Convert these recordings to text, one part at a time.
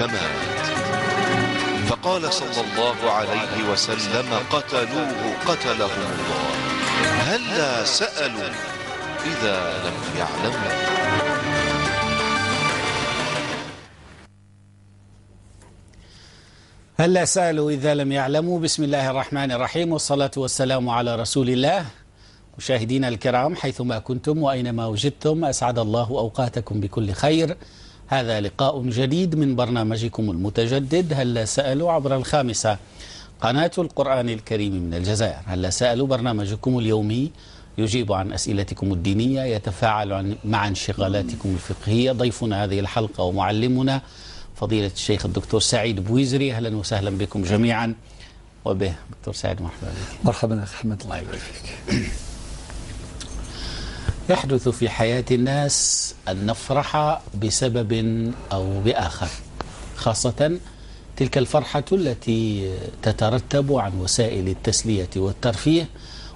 فمات. فقال صلى الله عليه وسلم: قتلوه قتلهم الله، هلا سألوا إذا لم يعلموا. هلا سألوا إذا لم يعلموا. بسم الله الرحمن الرحيم، والصلاة والسلام على رسول الله. مشاهدينا الكرام حيثما كنتم وأينما وجدتم، أسعد الله أوقاتكم بكل خير. هذا لقاء جديد من برنامجكم المتجدد هلا سألوا عبر الخامسة قناة القرآن الكريم من الجزائر. هلا سألوا برنامجكم اليومي يجيب عن أسئلتكم الدينية، يتفاعل مع انشغالاتكم الفقهية. ضيفنا هذه الحلقة ومعلمنا فضيلة الشيخ الدكتور سعيد بويزري. أهلا وسهلا بكم جميعا. وبه دكتور سعيد، مرحبا بك. مرحبا أخي أحمد، الله يبارك فيك. يحدث في حياة الناس أن نفرح بسبب أو بآخر، خاصة تلك الفرحة التي تترتب عن وسائل التسلية والترفيه،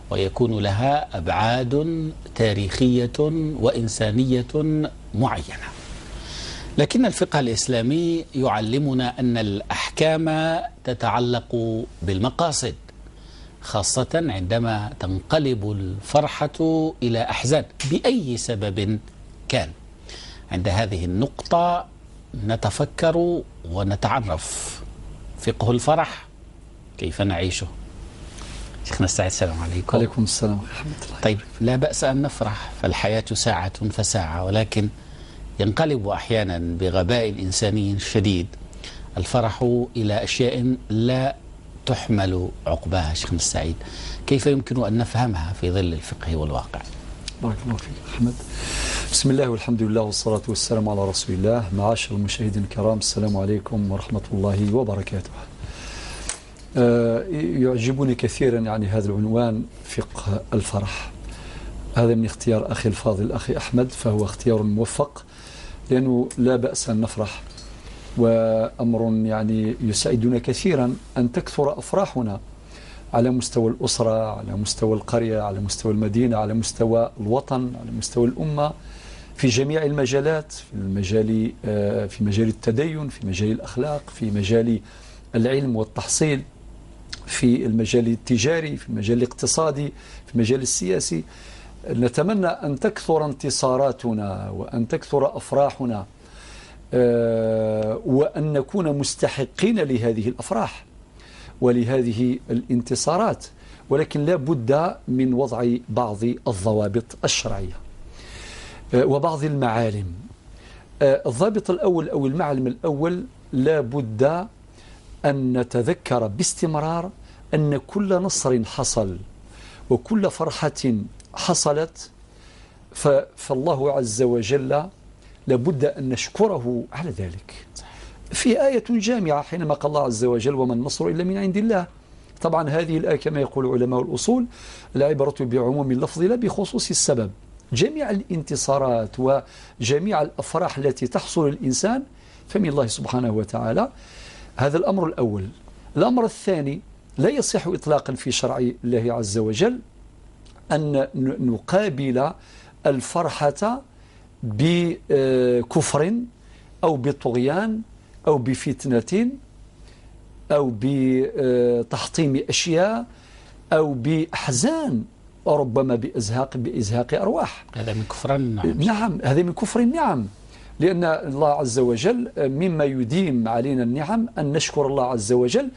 ويكون لها أبعاد تاريخية وإنسانية معينة. لكن الفقه الإسلامي يعلمنا أن الأحكام تتعلق بالمقاصد، خاصة عندما تنقلب الفرحة إلى أحزان بأي سبب كان. عند هذه النقطة نتفكر ونتعرف فقه الفرح كيف نعيشه. شيخنا السعيد، السلام عليكم. عليكم السلام ورحمة الله. طيب، لا بأس أن نفرح، فالحياة ساعة فساعة، ولكن ينقلب أحيانا بغباء إنساني شديد الفرح إلى أشياء لا تحمل عقباها. شيخنا السعيد، كيف يمكن أن نفهمها في ظل الفقه والواقع؟ بارك الله فيك أحمد. بسم الله والحمد لله والصلاة والسلام على رسول الله. معاشر المشاهدين الكرام، السلام عليكم ورحمة الله وبركاته. يعجبني كثيرا يعني هذا العنوان، فقه الفرح. هذا من اختيار أخي الفاضل أخي أحمد، فهو اختيار موفق، لأنه لا بأس أن نفرح، وأمر يعني يسعدنا كثيرا أن تكثر أفراحنا على مستوى الأسرة، على مستوى القرية، على مستوى المدينة، على مستوى الوطن، على مستوى الأمة، في جميع المجالات، في مجال التدين، في مجال الأخلاق، في مجال العلم والتحصيل، في المجال التجاري، في المجال الاقتصادي، في المجال السياسي. نتمنى أن تكثر انتصاراتنا وأن تكثر أفراحنا، وأن نكون مستحقين لهذه الأفراح ولهذه الانتصارات، ولكن لا بد من وضع بعض الضوابط الشرعية وبعض المعالم. الضابط الأول أو المعلم الأول، لا بد أن نتذكر باستمرار أن كل نصر حصل وكل فرحة حصلت فالله عز وجل لابد أن نشكره على ذلك. في آية جامعة حينما قال الله عز وجل: وما النصر إلا من عند الله. طبعا هذه الآية كما يقول علماء الأصول العبرة بعموم اللفظ لا بخصوص السبب. جميع الانتصارات وجميع الأفراح التي تحصل الإنسان فمن الله سبحانه وتعالى. هذا الأمر الأول. الأمر الثاني، لا يصح إطلاقا في شرع الله عز وجل أن نقابل الفرحة بكفر أو بطغيان أو بفتنة أو بتحطيم أشياء أو بأحزان، وربما بإزهاق أرواح. هذا من كفر النعم. نعم، هذا من كفر النعم، لأن الله عز وجل مما يديم علينا النعم أن نشكر الله عز وجل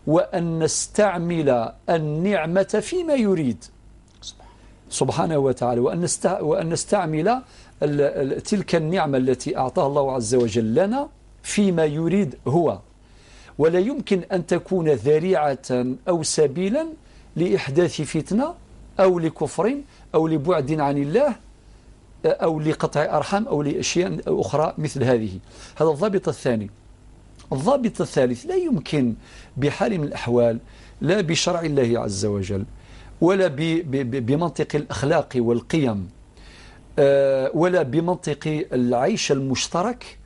وأن نستعمل النعمة فيما يريد سبحانه وتعالى، وأن نستعمل تلك النعمة التي أعطاها الله عز وجل لنا فيما يريد هو. ولا يمكن أن تكون ذريعة أو سبيلا لإحداث فتنة أو لكفر أو لبعد عن الله أو لقطع أرحام أو لأشياء أخرى مثل هذه. هذا الضابط الثاني. الضابط الثالث، لا يمكن بحال من الأحوال، لا بشرع الله عز وجل ولا بمنطق الأخلاق والقيم ولا بمنطق العيش المشترك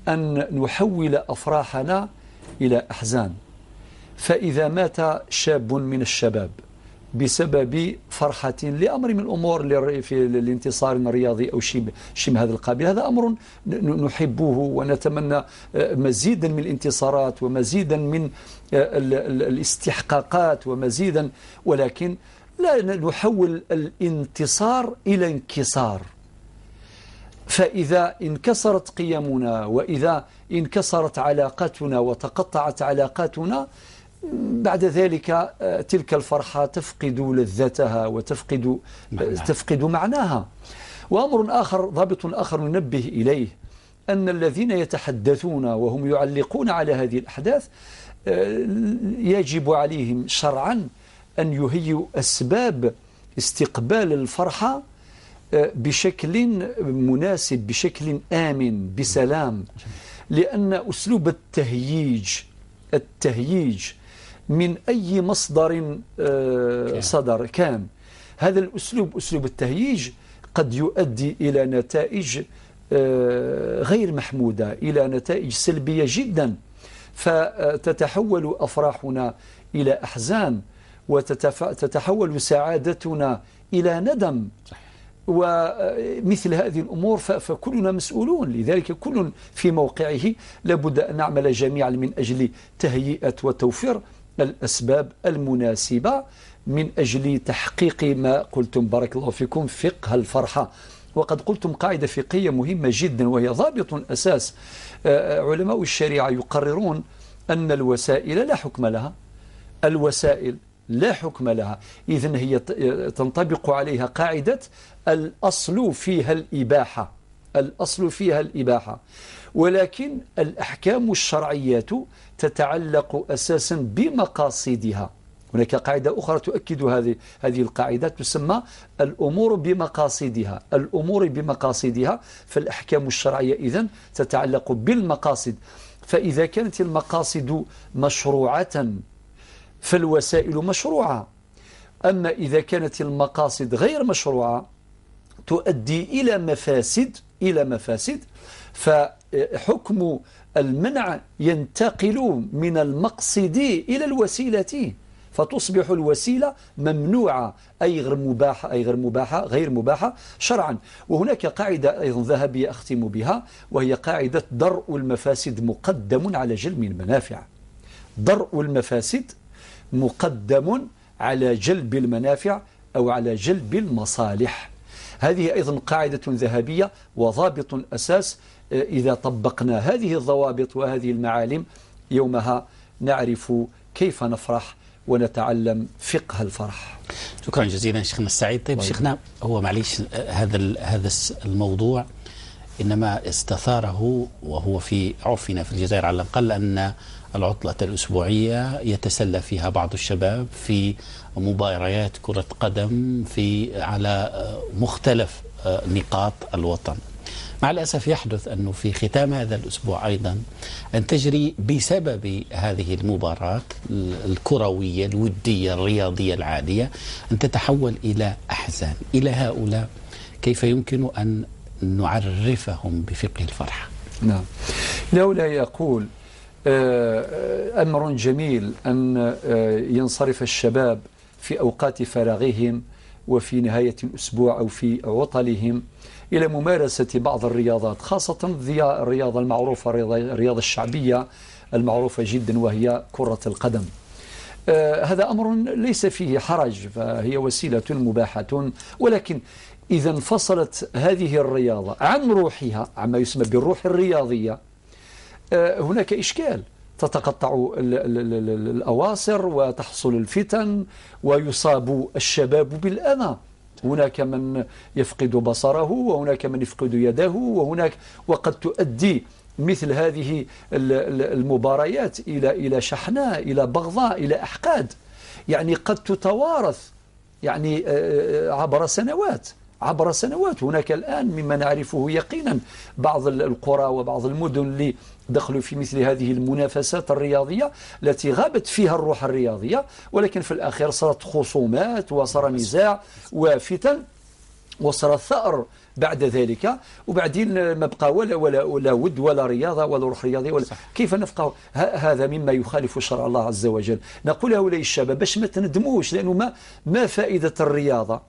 أن نحول أفراحنا إلى أحزان. فإذا مات شاب من الشباب بسبب فرحة لأمر من الأمور في الانتصار الرياضي أو شيء من هذا القبيل. هذا أمر نحبه ونتمنى مزيدا من الانتصارات ومزيدا من الاستحقاقات ومزيدا، ولكن لا نحول الانتصار إلى انكسار. فإذا انكسرت قيمنا وإذا انكسرت علاقاتنا وتقطعت علاقاتنا، بعد ذلك تلك الفرحة تفقد لذتها وتفقد تفقد معناها. وأمر آخر، ضابط آخر ننبه إليه، أن الذين يتحدثون وهم يعلقون على هذه الأحداث يجب عليهم شرعا أن يهيئوا أسباب استقبال الفرحة بشكل مناسب، بشكل آمن، بسلام. لأن أسلوب التهييج من أي مصدر صدر كان، هذا الأسلوب، أسلوب التهييج، قد يؤدي إلى نتائج غير محمودة، إلى نتائج سلبية جدا، فتتحول أفراحنا إلى أحزان، وتتحول سعادتنا إلى ندم. ومثل هذه الأمور فكلنا مسؤولون. لذلك كل في موقعه لابد أن نعمل جميعا من أجل تهيئة وتوفير الأسباب المناسبة من أجل تحقيق ما قلتم بارك الله فيكم، فقه الفرحة. وقد قلتم قاعدة فقهية مهمة جدا وهي ضابط أساس. علماء الشريعة يقررون أن الوسائل لا حكم لها، الوسائل لا حكم لها، إذن هي تنطبق عليها قاعدة الأصل فيها الإباحة، الأصل فيها الإباحة. ولكن الأحكام الشرعية تتعلق أساسا بمقاصدها. هناك قاعدة أخرى تؤكد هذه القاعدة، تسمى الأمور بمقاصدها، الأمور بمقاصدها. فالأحكام الشرعية إذن تتعلق بالمقاصد، فإذا كانت المقاصد مشروعة فالوسائل مشروعة، أما إذا كانت المقاصد غير مشروعة تؤدي إلى مفاسد، إلى مفاسد، فحكم المنع ينتقل من المقصد إلى الوسيلة، فتصبح الوسيلة ممنوعة، أي غير مباحة، أي غير مباحة، غير مباحة شرعا. وهناك قاعدة أيضا ذهبية أختم بها، وهي قاعدة درء المفاسد مقدم على جلب المنافع. درء المفاسد مقدم على جلب المنافع أو على جلب المصالح. هذه أيضا قاعدة ذهبية وضابط أساس. إذا طبقنا هذه الضوابط وهذه المعالم يومها نعرف كيف نفرح ونتعلم فقه الفرح. شكرا جزيلا شيخنا السعيد. طيب شيخنا، هو معليش هذا الموضوع إنما استثاره، وهو في عرفنا في الجزائر على الأقل أن العطلة الأسبوعية يتسلى فيها بعض الشباب في مباريات كرة قدم في على مختلف نقاط الوطن. مع الأسف يحدث أنه في ختام هذا الأسبوع أيضا أن تجري بسبب هذه المباراة الكروية الودية الرياضية العادية أن تتحول إلى أحزان. إلى هؤلاء كيف يمكن أن نعرفهم بفقه الفرحة؟ نعم، لولا يقول أمر جميل أن ينصرف الشباب في أوقات فراغهم وفي نهاية الأسبوع أو في عطلهم إلى ممارسة بعض الرياضات، خاصة الرياضة المعروفة، الرياضة الشعبية المعروفة جدا وهي كرة القدم. هذا أمر ليس فيه حرج، فهي وسيلة مباحة، ولكن إذا انفصلت هذه الرياضة عن روحها، عما يسمى بالروح الرياضية، هناك إشكال، تتقطع الأواصر وتحصل الفتن ويصاب الشباب بالأذى. هناك من يفقد بصره وهناك من يفقد يده، وهناك وقد تؤدي مثل هذه المباريات إلى شحناء، إلى بغضاء، إلى أحقاد، يعني قد تتوارث يعني عبر سنوات، عبر سنوات. هناك الآن مما نعرفه يقينا بعض القرى وبعض المدن اللي دخلوا في مثل هذه المنافسات الرياضية التي غابت فيها الروح الرياضية، ولكن في الأخير صارت خصومات وصار نزاع وفتن. وصار الثأر بعد ذلك، وبعدين ما بقى ولا ولا ولا ود ولا رياضة ولا روح رياضية ولا. كيف نفقه؟ هذا مما يخالف شرع الله عز وجل. نقول هؤلاء الشباب باش ما تندموش، لأنه ما فائدة الرياضة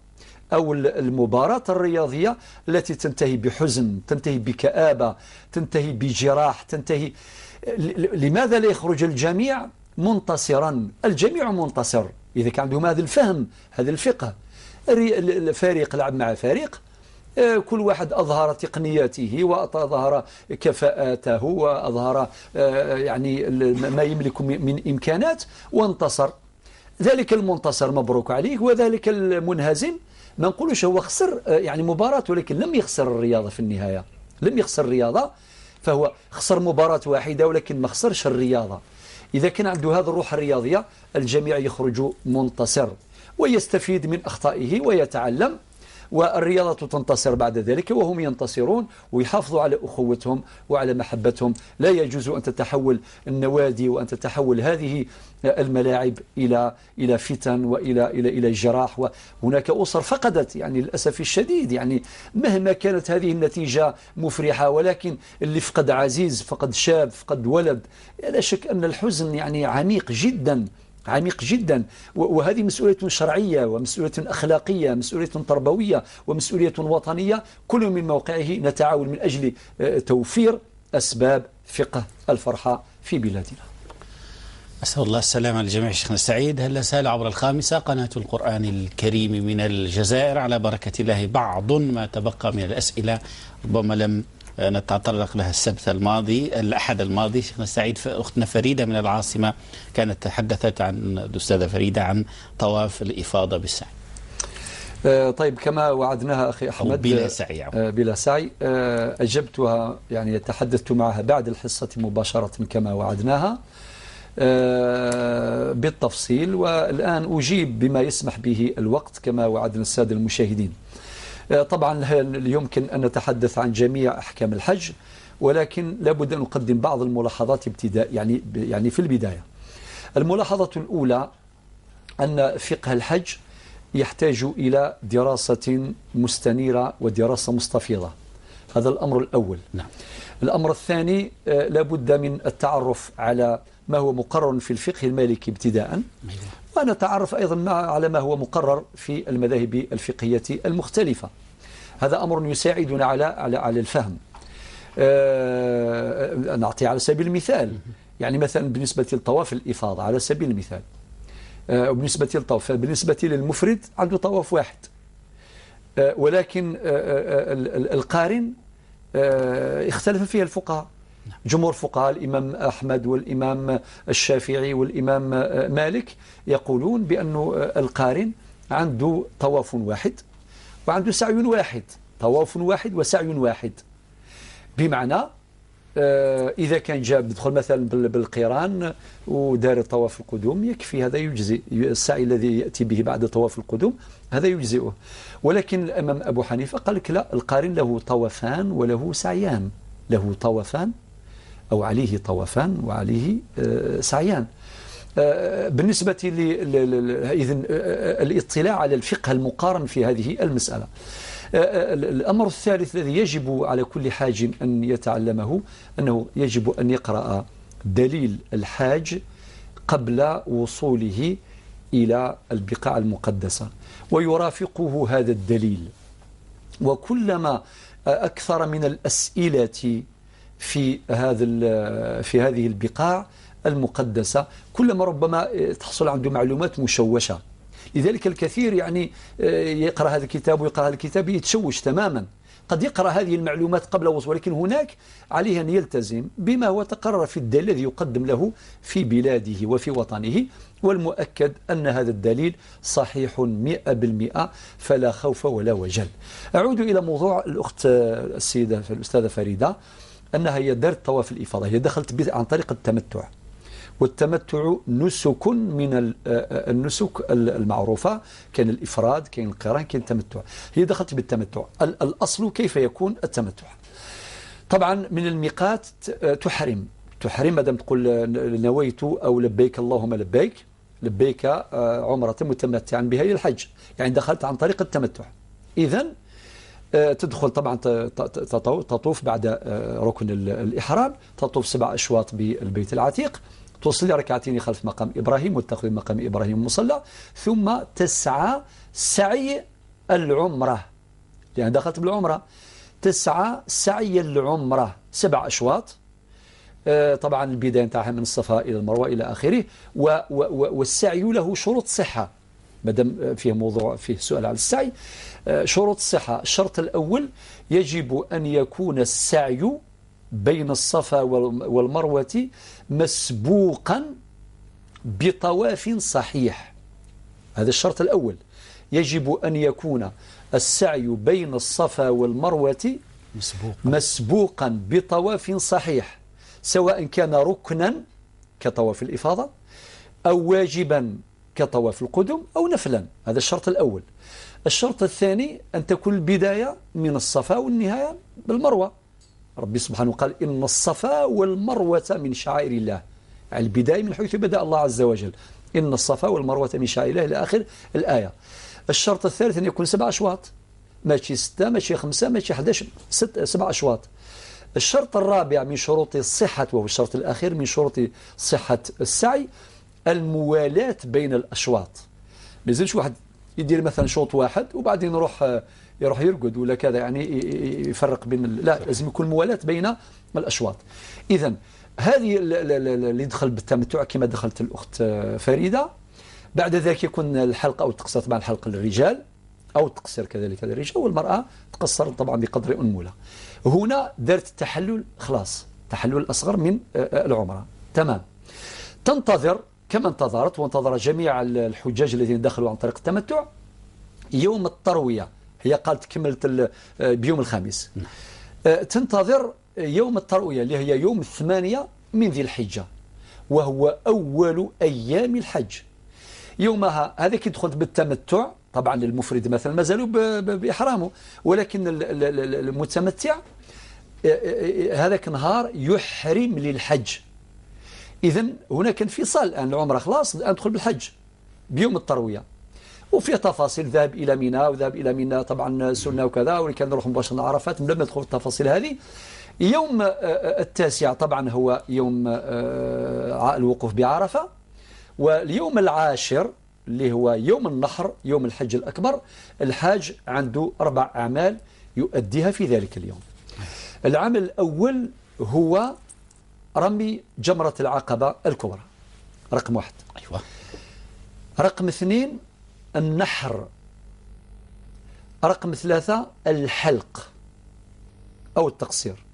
أو المباراة الرياضية التي تنتهي بحزن، تنتهي بكآبة، تنتهي بجراح، تنتهي. لماذا لا يخرج الجميع منتصرا؟ الجميع منتصر إذا كان عندهم هذا الفهم، هذا الفقه. الفريق لعب مع فريق، كل واحد أظهر تقنياته وأظهر كفاءاته وأظهر يعني ما يملك من إمكانات وانتصر. ذلك المنتصر مبروك عليه، وذلك المنهزم ما نقولوش هو خسر يعني مباراة، ولكن لم يخسر الرياضة في النهاية، لم يخسر الرياضة، فهو خسر مباراة واحدة ولكن ما خسرش الرياضة. إذا كان عنده هذا الروح الرياضية الجميع يخرج منتصر ويستفيد من أخطائه ويتعلم، والرياضة تنتصر بعد ذلك وهم ينتصرون ويحافظوا على أخوتهم وعلى محبتهم. لا يجوز أن تتحول النوادي وأن تتحول هذه الملاعب إلى فتن وإلى إلى إلى جراح. وهناك أسر فقدت يعني للأسف الشديد، يعني مهما كانت هذه النتيجة مفرحة، ولكن اللي فقد عزيز، فقد شاب، فقد ولد، لا شك أن الحزن يعني عميق جدا، عميق جدا. وهذه مسؤولية شرعية ومسؤولية أخلاقية، مسؤولية تربوية ومسؤولية وطنية، كل من موقعه نتعاون من أجل توفير أسباب فقه الفرحة في بلادنا. أسأل الله السلامة للجميع. شيخنا السعيد، هل سأل عبر الخامسة قناة القرآن الكريم من الجزائر على بركة الله بعض ما تبقى من الأسئلة ربما لم نتطرق لها السبت الماضي، الأحد الماضي. شيخنا السعيد، أختنا فريدة من العاصمة كانت تحدثت عن الأستاذة فريدة عن طواف الإفاضة بالسعي. طيب، كما وعدناها أخي أحمد بلا سعي، بلا سعي، أجبتها يعني تحدثت معها بعد الحصة مباشرة كما وعدناها بالتفصيل، والآن أجيب بما يسمح به الوقت كما وعدنا السادة المشاهدين. طبعا يمكن أن نتحدث عن جميع أحكام الحج، ولكن لابد أن نقدم بعض الملاحظات ابتداء يعني في البداية. الملاحظة الأولى أن فقه الحج يحتاج إلى دراسة مستنيرة ودراسة مستفيضة، هذا الأمر الأول. نعم. الأمر الثاني لابد من التعرف على ما هو مقرر في الفقه المالكي ابتداء، ونتعرف أيضا على ما هو مقرر في المذاهب الفقهية المختلفة. هذا أمر يساعدنا على على على الفهم. نعطي على سبيل المثال، يعني مثلا بالنسبة لطواف الإفاضة على سبيل المثال، وبالنسبة للطواف، بالنسبة للمفرد عنده طواف واحد، ولكن القارن اختلف فيها الفقهاء، جمهور فقهاء الإمام أحمد والإمام الشافعي والإمام مالك يقولون بأن القارن عنده طواف واحد وعنده سعي واحد، طواف واحد وسعي واحد، بمعنى إذا كان جاب دخل مثلا بالقران ودار طواف القدوم يكفي، هذا يجزي، السعي الذي يأتي به بعد طواف القدوم هذا يجزئه. ولكن الإمام أبو حنيفة قال لك لا، القارن له طوافان وله سعيان، له طوافان أو عليه طوافان وعليه سعيان. بالنسبة إذن الاطلاع على الفقه المقارن في هذه المسألة. الأمر الثالث الذي يجب على كل حاج أن يتعلمه أنه يجب أن يقرأ دليل الحاج قبل وصوله إلى البقاع المقدسة، ويرافقه هذا الدليل. وكلما أكثر من الأسئلة في هذه البقاع المقدسة كلما ربما تحصل عنده معلومات مشوشة. لذلك الكثير يعني يقرأ هذا الكتاب ويقرأ هذا الكتاب يتشوش تماما، قد يقرأ هذه المعلومات قبل وصوله، ولكن هناك عليه أن يلتزم بما هو تقرر في الدليل الذي يقدم له في بلاده وفي وطنه، والمؤكد أن هذا الدليل صحيح 100%، فلا خوف ولا وجل. أعود إلى موضوع الأخت السيدة الأستاذة فريدة، أنها هي دارت طواف الإفاضة، هي دخلت عن طريق التمتع، والتمتع نسك من النسك المعروفة، كان الإفراد، كان القران، كان التمتع. هي دخلت بالتمتع. الأصل كيف يكون التمتع؟ طبعا من الميقات تحرم، تحرم ما دام تقول نويت أو لبيك اللهم لبيك، لبيك عمرة متمتعا بها إلى الحج، يعني دخلت عن طريق التمتع. إذن تدخل طبعا تطوف بعد ركن الإحرام، تطوف 7 أشواط بالبيت العتيق، تصلي ركعتين خلف مقام إبراهيم وتأخذ مقام إبراهيم مصلى، ثم تسعى سعي العمرة، لأن دخلت بالعمرة، تسعى سعي العمرة 7 أشواط، طبعا البداية نتاعها من الصفا إلى المروة إلى آخره. والسعي له شروط صحة، مادام فيه موضوع فيه سؤال على السعي. شروط الصحة، الشرط الأول يجب أن يكون السعي بين الصفا والمروة مسبوقا بطواف صحيح. هذا الشرط الأول، يجب أن يكون السعي بين الصفا والمروة مسبوقا بطواف صحيح، سواء كان ركنا كطواف الإفاضة أو واجبا كطواف القدم أو نفلا. هذا الشرط الأول. الشرط الثاني أن تكون البداية من الصفا والنهاية بالمروة. ربي سبحانه قال إن الصفا والمروة من شعائر الله، يعني البداية من حيث بدأ الله عز وجل، إن الصفا والمروة من شعائر الله إلى آخر الآية. الشرط الثالث أن يكون 7 أشواط، ماشي 6 ماشي 5 ماشي 11، 7 أشواط. الشرط الرابع من شروط الصحة، وهو الشرط الأخير من شروط صحة السعي، الموالاة بين الأشواط. ما يلزمش واحد يدير مثلا شوط واحد وبعدين يروح يرقد ولا كذا، يعني يفرق بين، لا، لازم يكون موالاة بين الأشواط. إذا هذه اللي دخل بالتمتع كما دخلت الأخت فريدة. بعد ذلك يكون الحلق أو التقصير، طبعا الحلق للرجال أو التقصير كذلك للرجال، والمرأة تقصر طبعا بقدر أنملة. هنا دارت التحلل، خلاص التحلل الأصغر من العمرة، تمام. تنتظر كما انتظرت وانتظر جميع الحجاج الذين دخلوا عن طريق التمتع يوم التروية. هي قالت كملت بيوم الخميس. تنتظر يوم التروية اللي هي يوم 8 من ذي الحجة، وهو أول أيام الحج. يومها هذا كي دخلت بالتمتع، طبعا المفرد مثلا ما زالوا بإحرامه، ولكن المتمتع هذاك النهار يحرم للحج. إذن هناك انفصال الآن، العمرة خلاص الآن ندخل بالحج بيوم التروية، وفي تفاصيل ذهب إلى منى وذهب إلى منى طبعا سنة وكذا، ولكن نروح مباشرة عرفات لما ندخل في التفاصيل هذه. يوم التاسع طبعا هو يوم الوقوف بعرفة، واليوم العاشر اللي هو يوم النحر يوم الحج الأكبر، الحاج عنده 4 أعمال يؤديها في ذلك اليوم. العمل الأول هو رمي جمرة العقبة الكبرى، رقم 1. أيوة. رقم 2 النحر. رقم 3 الحلق أو التقصير.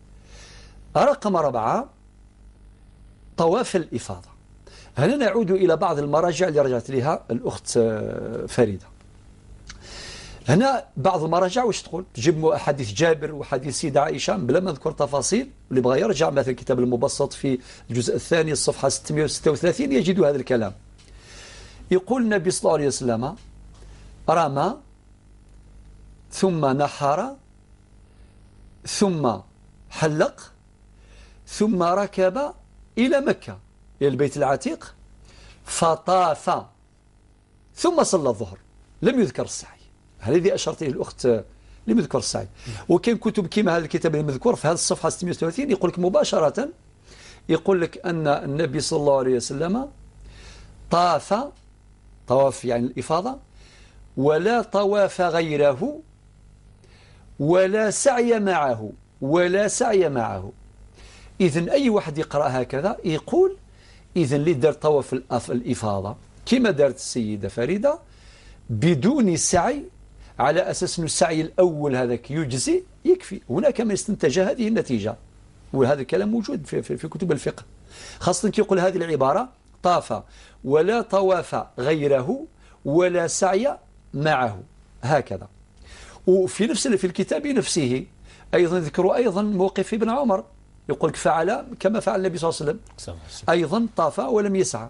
رقم 4 طواف الإفاضة. هنا نعود إلى بعض المراجع اللي رجعت لها الأخت فريدة. هنا بعض المراجع واش تقول؟ تجيب حديث جابر وحديث سيدة عائشة بلا ما نذكر تفاصيل، اللي بغى يرجع مثلا الكتاب المبسط في الجزء الثاني الصفحة 636 يجد هذا الكلام. يقول النبي صلى الله عليه وسلم رمى ثم نحر ثم حلق ثم ركب إلى مكة إلى البيت العتيق فطاف ثم صلى الظهر، لم يذكر السعي. هذا الذي أشرت إليه الأخت، لم يذكر السعي. وكان كتب كما هذا الكتاب المذكور في هذه الصفحة 636 يقول لك مباشرة، يقول لك أن النبي صلى الله عليه وسلم طاف طواف يعني الإفاضة، ولا طواف غيره ولا سعي معه، ولا سعي معه. إذن أي واحد يقرأ هكذا يقول إذن اللي دار طواف الإفاضة كما دارت السيدة فريدة بدون سعي، على أساس أن السعي الأول هذاك يجزي يكفي. هناك من استنتج هذه النتيجة، وهذا الكلام موجود في كتب الفقه، خاصة كي يقول هذه العبارة طاف ولا طواف غيره ولا سعي معه هكذا. وفي نفس في الكتاب نفسه أيضا ذكروا أيضا موقف ابن عمر، يقول فعل كما فعل النبي صلى الله عليه وسلم، أيضا طاف ولم يسعى.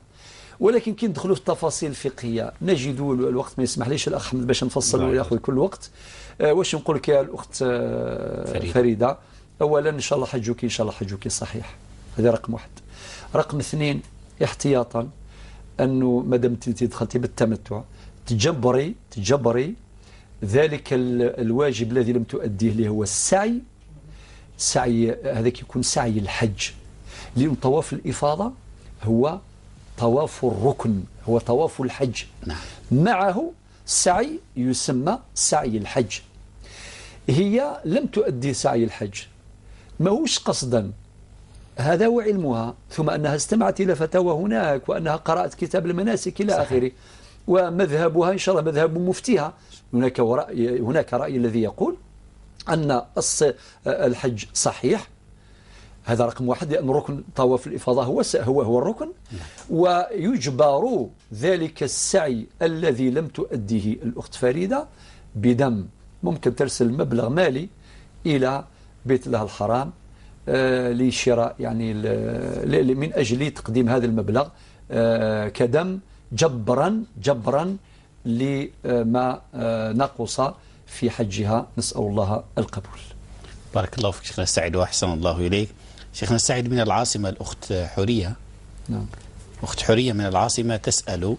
ولكن كي ندخلوا في التفاصيل الفقهية نجد الوقت ما يسمح ليش الأخ أحمد باش نفصل وياخذ كل وقت. واش نقول لك يا الأخت فريدة؟ أولا إن شاء الله حجك، إن شاء الله حجك صحيح، هذا رقم 1. رقم 2 احتياطا أنه ما دام أنت دخلتي بالتمتع تجبري ذلك الواجب الذي لم تؤديه اللي هو السعي، سعي هذاك يكون سعي الحج، لأن طواف الإفاضة هو طواف الركن، هو طواف الحج. نعم. معه سعي يسمى سعي الحج. هي لم تؤدي سعي الحج، ماهوش قصدا، هذا هو علمها، ثم أنها استمعت إلى فتاوى هناك وأنها قرأت كتاب المناسك إلى آخره، ومذهبها إن شاء الله مذهب مفتيها. هناك رأي الذي يقول أن الحج صحيح، هذا رقم واحد، لأن ركن طواف الإفاضة هو الركن، ويجبر ذلك السعي الذي لم تؤديه الأخت فريدة بدم، ممكن ترسل مبلغ مالي إلى بيت الله الحرام لشراء، يعني من أجل تقديم هذا المبلغ كدم جبرا لما نقص في حجها. نسأل الله القبول. بارك الله فيك شيخنا السعيد وأحسن الله إليك. شيخنا السعيد، من العاصمة الأخت حورية. نعم. أخت حورية من العاصمة تسأل: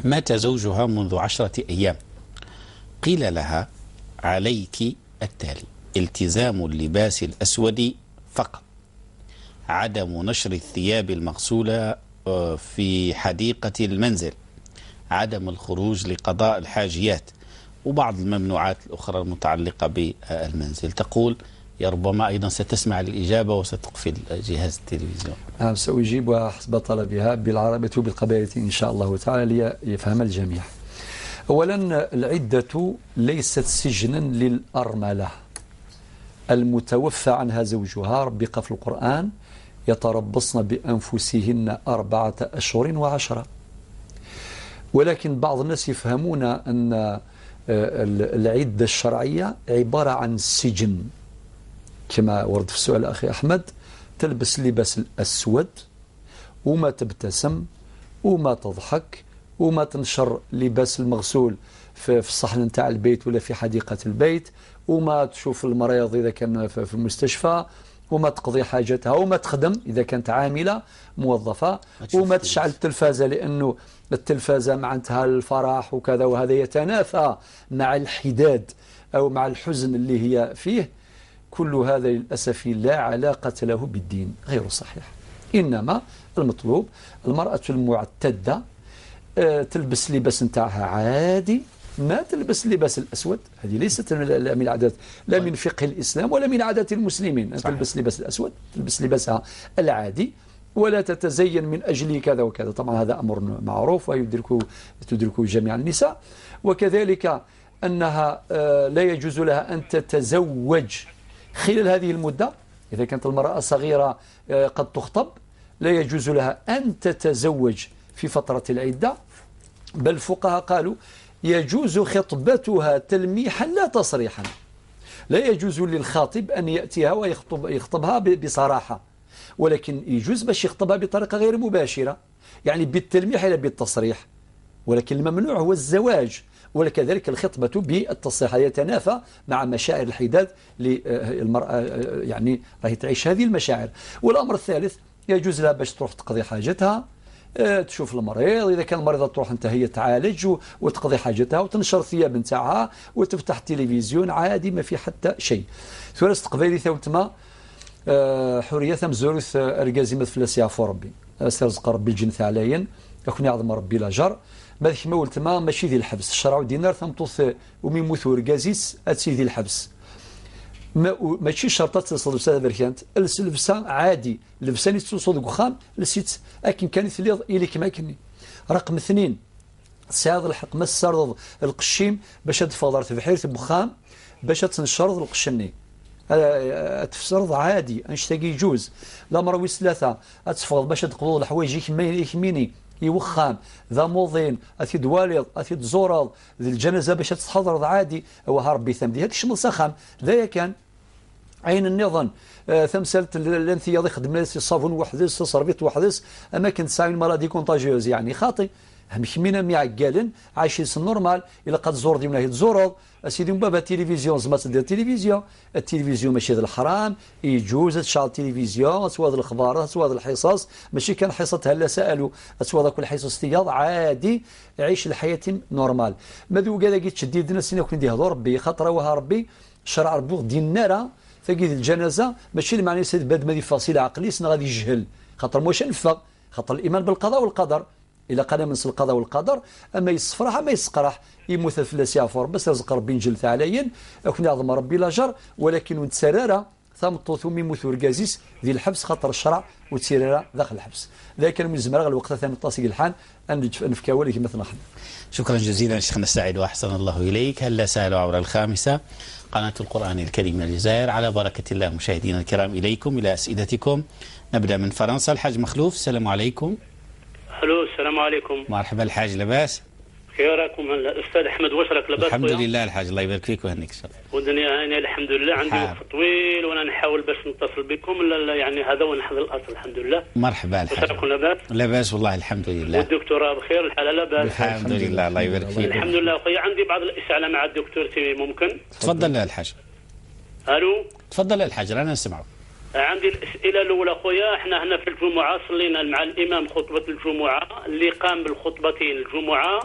مات زوجها منذ 10 أيام، قيل لها عليك التالي: التزام اللباس الأسود فقط، عدم نشر الثياب المغسولة في حديقة المنزل، عدم الخروج لقضاء الحاجيات، وبعض الممنوعات الأخرى المتعلقة بالمنزل. تقول يا ربما أيضا ستسمع الإجابة وستقفل جهاز التلفزيون. نعم، سأجيبها حسب طلبها بالعربية وبالقبائل إن شاء الله تعالى ليفهم الجميع. أولا، العدة ليست سجنا للأرملة المتوفى عنها زوجها. ربي قال في القرآن: يتربصن بأنفسهن 4 أشهر و10. ولكن بعض الناس يفهمون أن العدة الشرعية عبارة عن سجن، كما ورد في السؤال أخي أحمد، تلبس اللباس الأسود وما تبتسم وما تضحك وما تنشر لباس المغسول في الصحن نتاع البيت ولا في حديقة البيت، وما تشوف المريض إذا كان في المستشفى، وما تقضي حاجتها، وما تخدم إذا كانت عاملة موظفة، وما تشعل التلفازة لأنه التلفازة معناتها الفرح وكذا، وهذا يتنافى مع الحداد أو مع الحزن اللي هي فيه. كل هذا للأسف لا علاقة له بالدين، غير صحيح. إنما المطلوب المرأة المعتدة تلبس لباس نتاعها عادي، ما تلبس اللباس الأسود، هذه ليست من عادات، لا من فقه الإسلام ولا من عادات المسلمين. صحيح. تلبس لباس الأسود، تلبس لباسها العادي، ولا تتزين من أجل كذا وكذا. طبعا هذا أمر معروف ويدركه جميع النساء. وكذلك أنها لا يجوز لها أن تتزوج خلال هذه المدة. إذا كانت المرأة صغيرة قد تخطب، لا يجوز لها أن تتزوج في فترة العدة، بل الفقهاء قالوا يجوز خطبتها تلميحا لا تصريحا. لا يجوز للخاطب أن يأتيها ويخطبها بصراحة، ولكن يجوز باش يخطبها بطريقة غير مباشرة، يعني بالتلميح لا بالتصريح. ولكن الممنوع هو الزواج، وكذلك الخطبة بالتصريح يتنافى مع مشاعر الحداد للمرأة، يعني راهي تعيش هذه المشاعر. والأمر الثالث، يجوز لها باش تروح تقضي حاجتها، تشوف المريض، إذا كان المريضة تروح أنت هي تعالج وتقضي حاجتها وتنشر الثياب نتاعها وتفتح التلفزيون عادي، ما في حتى شيء. ثلاث قبايلي ثوتما حرية ثم زورث أرجازي مثل يعفو ربي سيرزق ربي الجنة عليا يكون يعظم ربي لاجر. ما ذيك ولتما ماشي ذي الحبس الشرع دينار ثمطوث وميموث وركازيس أتسي ذي الحبس. ماشي شرطة تلصد لبسة بركانت لبسة عادي، لبسة اللي توصل وخام لسيت أكن كانت لي إلي كما كني. رقم 2، ساض الحق ما سرض القشيم باش تفضل تبحير بخام باش تنشرض القشني تفسرض عادي انشتاقي يجوز. لا مروي 3 تفضل باش تقبض الحوايج يكميني يوخام ذا موضين أثي دواليض أثي تزورض ذي الجنازة باش تحضر عادي هو هربي ثمدي هذاك شمل سخام ذا كان. عين النظام ثمثلت الانثياض يخدم الصابون وحدس صربيت وحدس اماكن تساوي maladies contagieuses يعني خاطي هم كمينا ميعقالن عايشين normal الا قد زور ديما تزورو اسيدي من بابا التلفزيون زعما تدير التلفزيون التلفزيون ماشي هذا الحرام يجوز تشعل التلفزيون تسوى الاخبار تسوى الحصص ماشي كان حصة هلا سالوا تسوى كل حصص تياض عادي عيش الحياة normale ماذا قال لك تشديد الناس كون يهضر ربي خاطر وها ربي شرع ربو دين نارا فقيد الجنازة ماشي المعنى سيد باد ما فاصلة عقلي سنا غادي يجهل خاطر واش نفق خاطر الايمان بالقضاء والقدر إلا قال من القضاء والقدر أما يصفرح أما يسقرح يموت فلاس يعفور بس رزق ربي نجل عليا أكون يعظم ربي لاجر ولكن ونتسرارة ثم ثم يموت ورقازيس ذي الحبس خاطر الشرع وتسيرارة داخل الحبس ذاك من زمرغ الوقت ثاني طاسي الحان أن نفكاولي كما مثلا. شكرا جزيلا شيخنا السعيد وأحسن الله إليك. هلا سألوا عبر الخامسة قناة القرآن الكريم من الجزائر. على بركة الله مشاهدينا الكرام إليكم إلى أسئلتكم. نبدأ من فرنسا الحاج مخلوف. السلام عليكم. الو السلام عليكم. مرحبا الحاج، لاباس؟ خيركم الاستاذ احمد، واش راك لاباس؟ الحمد لله الحاج، الله يبارك فيك ويهنيك ان شاء الله. والدنيا هانيه الحمد لله. عندي وقت طويل وانا نحاول باش نتصل بكم، لا يعني هذا ونحضر الاصل الحمد لله. مرحبا الحاج، واش راكم لاباس؟ لاباس والله الحمد لله. والدكتورة بخير، الحالة لاباس؟ الحمد لله الله يبارك فيك. الحمد لله خويا، عندي بعض الاسئلة مع الدكتور سي ممكن؟ تفضل يا الحاج. الو تفضل يا الحاج رانا نسمعك. عندي الأسئلة الأولى خويا، احنا هنا في الجمعة صلينا مع الإمام خطبة الجمعة، اللي قام بالخطبتين الجمعة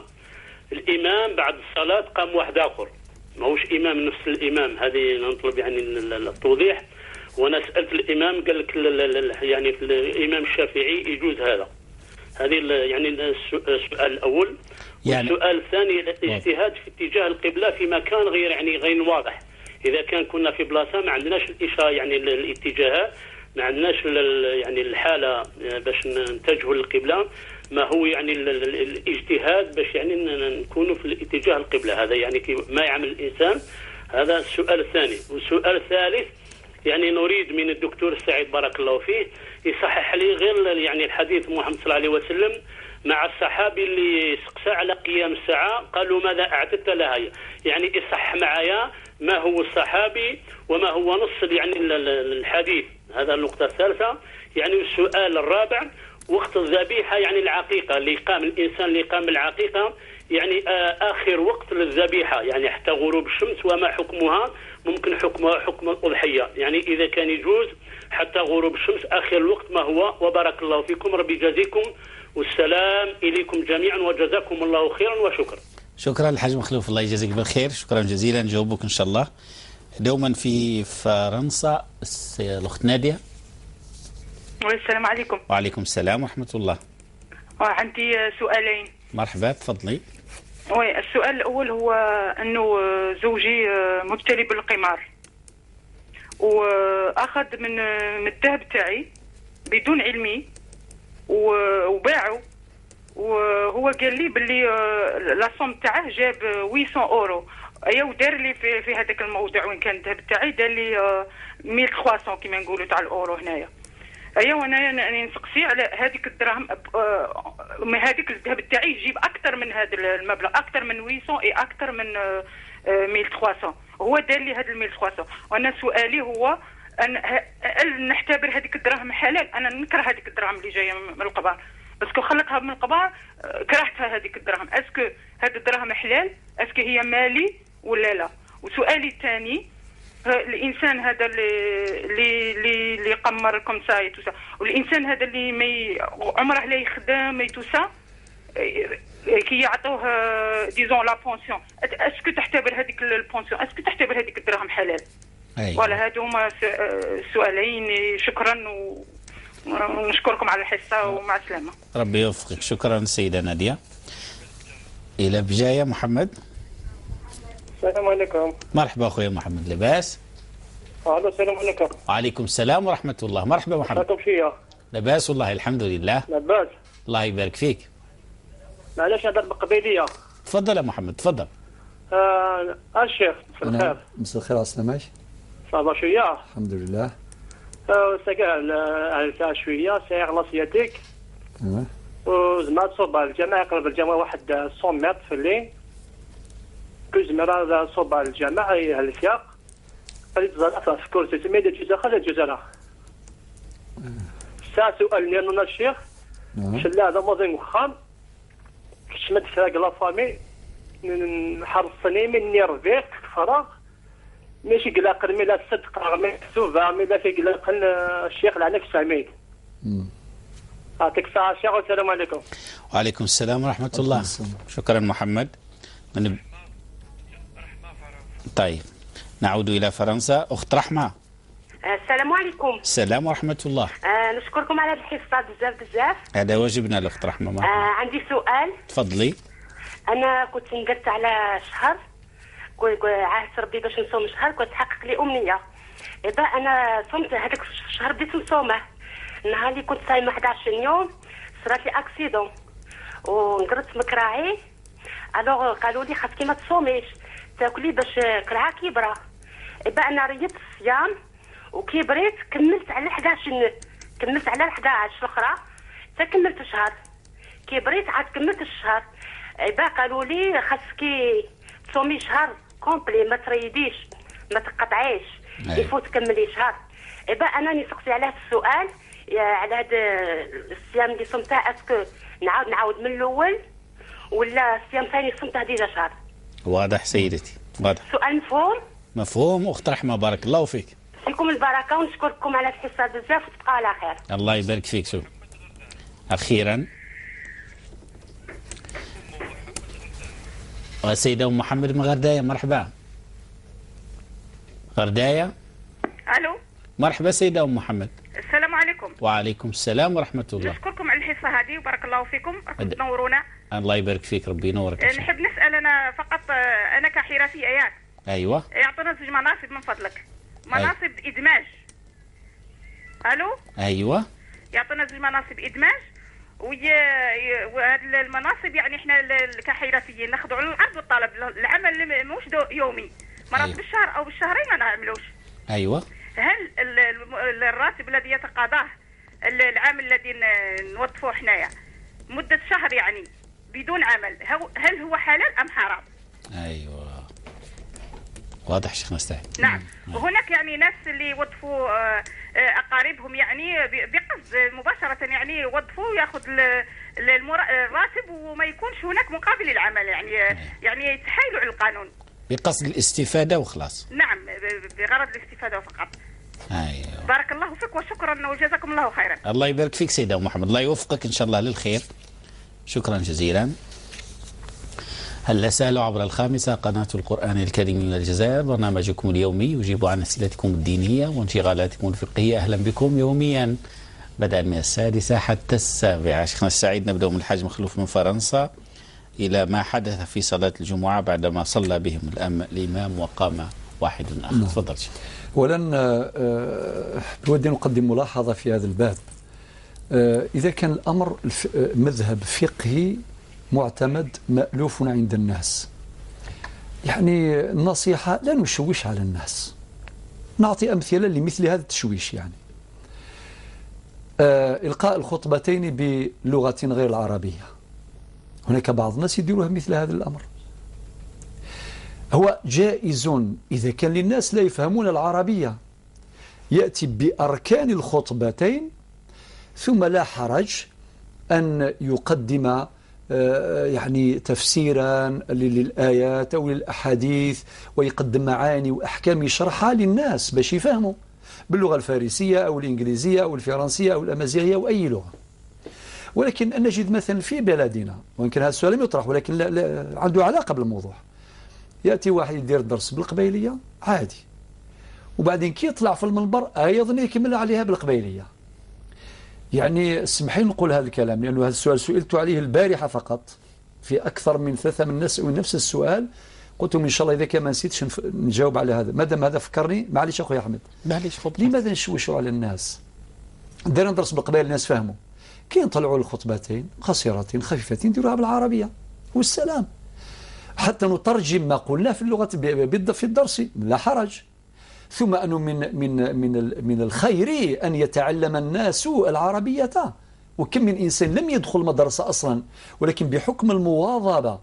الإمام بعد الصلاة قام واحد آخر، ماهوش إمام نفس الإمام، هذه نطلب يعني التوضيح. وأنا سألت الإمام قال لك يعني في الإمام الشافعي يجوز هذا. هذه يعني السؤال الأول. يعني والسؤال الثاني الاجتهاد في اتجاه القبلة في مكان غير يعني غير واضح. إذا كان كنا في بلاصة ما عندناش الإشارة يعني الاتجاهات، ما عندناش يعني الحالة باش نتجهوا للقبلة، ما هو يعني الاجتهاد باش يعني نكونوا في الاتجاه القبلة، هذا يعني ما يعمل الإنسان. هذا السؤال الثاني. والسؤال الثالث يعني نريد من الدكتور السعيد بارك الله فيه يصحح لي غير يعني الحديث محمد صلى الله عليه وسلم مع الصحابي اللي سقسى على قيام الساعة قالوا ماذا أعددت لها، يعني يصح معايا ما هو الصحابي وما هو نص يعني الحديث. هذا النقطة الثالثة. يعني السؤال الرابع وقت الذبيحة يعني العقيقة اللي قام الإنسان اللي قام العقيقة يعني آخر وقت للذبيحة يعني حتى غروب الشمس وما حكمها، ممكن حكمها حكم الأضحية يعني إذا كان يجوز حتى غروب الشمس آخر الوقت ما هو. وبارك الله فيكم، ربي يجازيكم، والسلام إليكم جميعا وجزاكم الله خيرا وشكرا. شكرا الحاج مخلوف، الله يجازيك بالخير، شكرا جزيلا. نجاوبك إن شاء الله. دوما في فرنسا الأخت نادية. السلام عليكم. وعليكم السلام ورحمة الله. عندي سؤالين. مرحبا تفضلي. oui السؤال الأول هو أنه زوجي مبتلي بالقمار وأخذ من الذهب تاعي بدون علمي وباعه، وهو قال لي باللي la somme تاعه جاب 800 اورو، ايا ودار لي في هذاك الموضع وين كان الذهب تاعي دار لي 1300 كيما نقولوا تاع الاورو هنايا. ايا وانا نسقسي على هذيك الدراهم، هذيك الذهب تاعي يجيب اكثر من هذا المبلغ، اكثر من 800 اي اكثر من 1300، هو دار لي هذا 1300. وانا سؤالي هو ان هل نعتبر هذيك الدراهم حلال؟ انا نكره هذيك الدراهم اللي جاية من القبار، parce que خلقها من القبار كرهتها هذيك الدراهم. est-ce que هاد الدراهم حلال؟ est-ce que هي مالي ولا لا؟ وسؤالي الثاني الانسان هذا اللي اللي اللي قمر comme ça tout ça، والانسان هذا اللي ما عمره لا يخدم tout ça كي يعطوه disons la pension، est-ce que تعتبر هذيك ال pension، est-ce que تعتبر هذيك الدراهم حلال؟ أيوة. voilà هادو هما السؤالين. شكرا ونشكركم على الحصة ومع السلامة. ربي يوفقك. شكرا سيده ناديه. الى بجاية محمد. السلام عليكم. مرحبا اخويا محمد، لاباس؟ الو السلام عليكم. وعليكم السلام ورحمة الله. مرحبا محمد. راكم شوية؟ لاباس والله الحمد لله. لاباس الله يبارك فيك. معليش نهضر بالقبيليه. تفضل يا محمد تفضل. الشيخ مساء الخير. مساء الخير على السلامة. ça va شوية؟ الحمد لله. ساكن شوية ساير la sciatique وزعما تصوب الجامع يقرب الجامع واحد 100 متر في الليل، كل زعما صوب الجامع السياق قال في كرسي تمي جوز خلا جوز لا ساعة سؤال لأننا الشيخ شلا هذا ماضي وخام كشمت فراق la famille حرصني مني رفيق فراغ ماشي قلاق مي لا صدق مي سوفا مي لا في قلاق الشيخ لعنك ساميت. يعطيك الصحة الشيخ والسلام عليكم. وعليكم السلام ورحمة الله. شكرا محمد. من طيب نعود إلى فرنسا. أخت رحمة. السلام عليكم. السلام ورحمة الله. نشكركم على الحصة بزاف بزاف. هذا واجبنا الأخت رحمة. عندي سؤال. تفضلي. أنا كنت ندرت على شهر، عهدت ربي باش نصوم شهر، كنت تحقق لي أمنية. إذا أنا صمت هذاك الشهر بديت نصومه. النهار اللي كنت صايمة 11 يوم صرات لي accident ونقرت مكراعي. alors قالوا لي خاصك ما تصوميش، تاكلي باش كرعاك يبرا. إذا أنا ريت الصيام وكي بريت كملت على 11، كملت على 11 الاخرى حتى كملت شهر. كي بريت عاد كملت الشهر. إذا قالوا لي خاصك تصومي شهر complet، ما تريديش ما تقطعيش، il faut تكملي شهر. إذا انا نسقسي على هذا السؤال، على هذا الصيام اللي صمته، est-ce que نعاود من الاول ولا الصيام ثاني صمته déjà شهر؟ واضح سيدتي، واضح. سؤال مفهوم؟ مفهوم اخت رحمه، بارك الله فيك. فيكم البركة ونشكركم على الحصة بزاف وتبقاو على خير. الله يبارك فيك. شوف اخيرا السيدة ام محمد من غردايه، مرحبا. غردايه. الو. مرحبا سيده ام محمد. السلام عليكم. وعليكم السلام ورحمة الله. نشكركم على الحصة هذه وبارك الله فيكم، راكم تنورونا. الله يبارك فيك، ربي ينورك. نحب نسال انا فقط، انا كحرفيه ياك. ايوه. يعطونا زوج مناصب من فضلك. مناصب ادماج. الو. ايوه. يعطونا زوج مناصب ادماج، وهاد المناصب يعني احنا كحرفيين نخضعوا للعرض والطلب، العمل مش يومي، مرات أيوة. بالشهر او بالشهرين ما نعملوش. ايوه. هل الراتب الذي يتقاضاه العامل الذي نوظفوه حنايا مدة شهر يعني بدون عمل، هل هو حلال ام حرام؟ ايوه. واضح شيخنا سعيد. نعم. وهناك يعني ناس اللي يوظفوا اقاربهم يعني بقصد مباشرة، يعني يوظفوا ياخذ الراتب وما يكونش هناك مقابل للعمل، يعني يعني يتحايلوا على القانون بقصد الاستفادة وخلاص. نعم، بغرض الاستفادة فقط. ايوه. بارك الله فيك وشكرا وجزاكم الله خيرا. الله يبارك فيك سيدة محمد، الله يوفقك ان شاء الله للخير. شكرا جزيلا. هل سألوا عبر الخامسة قناة القرآن الكريم من الجزائر، برنامجكم اليومي يجيب عن أسئلتكم الدينية وانشغالاتكم الفقهية. أهلا بكم يوميا بدءا من 6 حتى 7. شيخنا السعيد، نبدأ من الحاج مخلوف من فرنسا إلى ما حدث في صلاة الجمعة بعدما صلى بهم الإمام وقام واحد آخر. تفضل شيخ. أولا بودي نقدم ملاحظة في هذا الباب. إذا كان الأمر مذهب فقهي معتمد مألوف عند الناس، يعني النصيحة لا نشوش على الناس، نعطي أمثلة لمثل هذا التشويش. يعني إلقاء الخطبتين بلغة غير العربية، هناك بعض الناس يديروها مثل هذا الأمر. هو جائز إذا كان للناس لا يفهمون العربية، يأتي بأركان الخطبتين، ثم لا حرج أن يقدم يعني تفسيرا للآيات أو للأحاديث، ويقدم معاني وأحكام يشرحها للناس باش يفهموا باللغة الفارسية أو الإنجليزية أو الفرنسية أو الأمازيغية أو أي لغة. ولكن أن نجد مثلا في بلدنا، وإن كان هذا السؤال لم يطرح ولكن لا لا عنده علاقة بالموضوع، يأتي واحد يدير درس بالقبيلية عادي، وبعدين كي يطلع في المنبر أيضا يكمل عليها بالقبيلية. يعني اسمحي نقول هذا الكلام لأنه هذا السؤال سئلت عليه البارحة فقط في أكثر من 3 من الناس نفس السؤال، قلت لهم إن شاء الله إذا كان ما نسيتش نجاوب على هذا، ما دام هذا فكرني. معليش أخويا أحمد، معليش. لماذا نشوشوا على الناس؟ درنا درس بالقبائل الناس فهموا، كي نطلعوا الخطبتين قصيرتين خفيفتين نديروها بالعربية والسلام، حتى نترجم ما قلنا في اللغة في الدرس لا حرج. ثم أنه من من من من الخير أن يتعلم الناس العربية، وكم من إنسان لم يدخل مدرسة أصلا ولكن بحكم المواظبة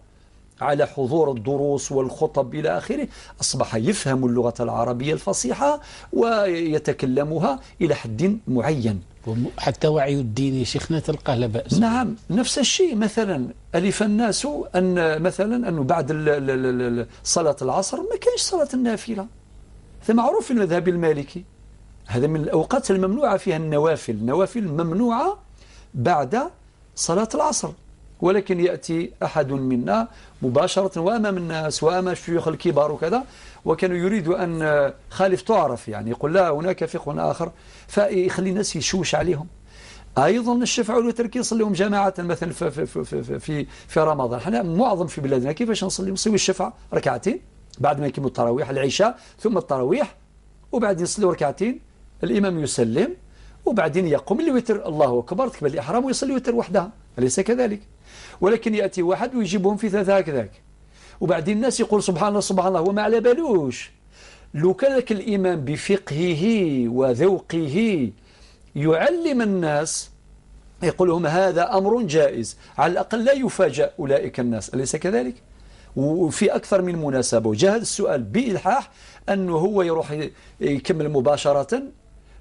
على حضور الدروس والخطب إلى آخره، أصبح يفهم اللغة العربية الفصيحة ويتكلمها إلى حد معين. حتى وعي الديني شيخنا تلقاه لا بأس. نعم، نفس الشيء. مثلا ألف الناس أن مثلا أنه بعد صلاة العصر ما كانش صلاة النافلة، هذا معروف في المذهب المالكي، هذا من الأوقات الممنوعة فيها النوافل، النوافل ممنوعة بعد صلاة العصر، ولكن يأتي أحد منا مباشرة وأمام الناس وأمام الشيوخ الكبار وكذا، وكانوا يريدوا أن خالف تعرف، يعني يقول لا هناك فقه آخر، فيخلي الناس يشوش عليهم. أيضا الشفع والوتر يصليهم جماعة مثلا في, في, في, في, في رمضان. احنا معظم في بلادنا كيفاش نصلي؟ نصلي الشفع ركعتين بعد ما يكملوا التراويح، العشاء ثم التراويح، وبعد يصلي ركعتين، الإمام يسلم وبعدين يقوم الوتر، الله أكبر، تكبر الإحرام ويصلي الوتر وحدها، أليس كذلك؟ ولكن يأتي واحد ويجيبهم في ثلاثة هكذاك، وبعدين الناس يقول سبحان الله سبحان الله، هو ما على بالوش. لو كان لك الإمام بفقهه وذوقه يعلم الناس، يقول لهم هذا أمر جائز، على الأقل لا يفاجأ أولئك الناس، أليس كذلك؟ وفي أكثر من مناسبة وجاء هذا السؤال بإلحاح أنه هو يروح يكمل مباشرة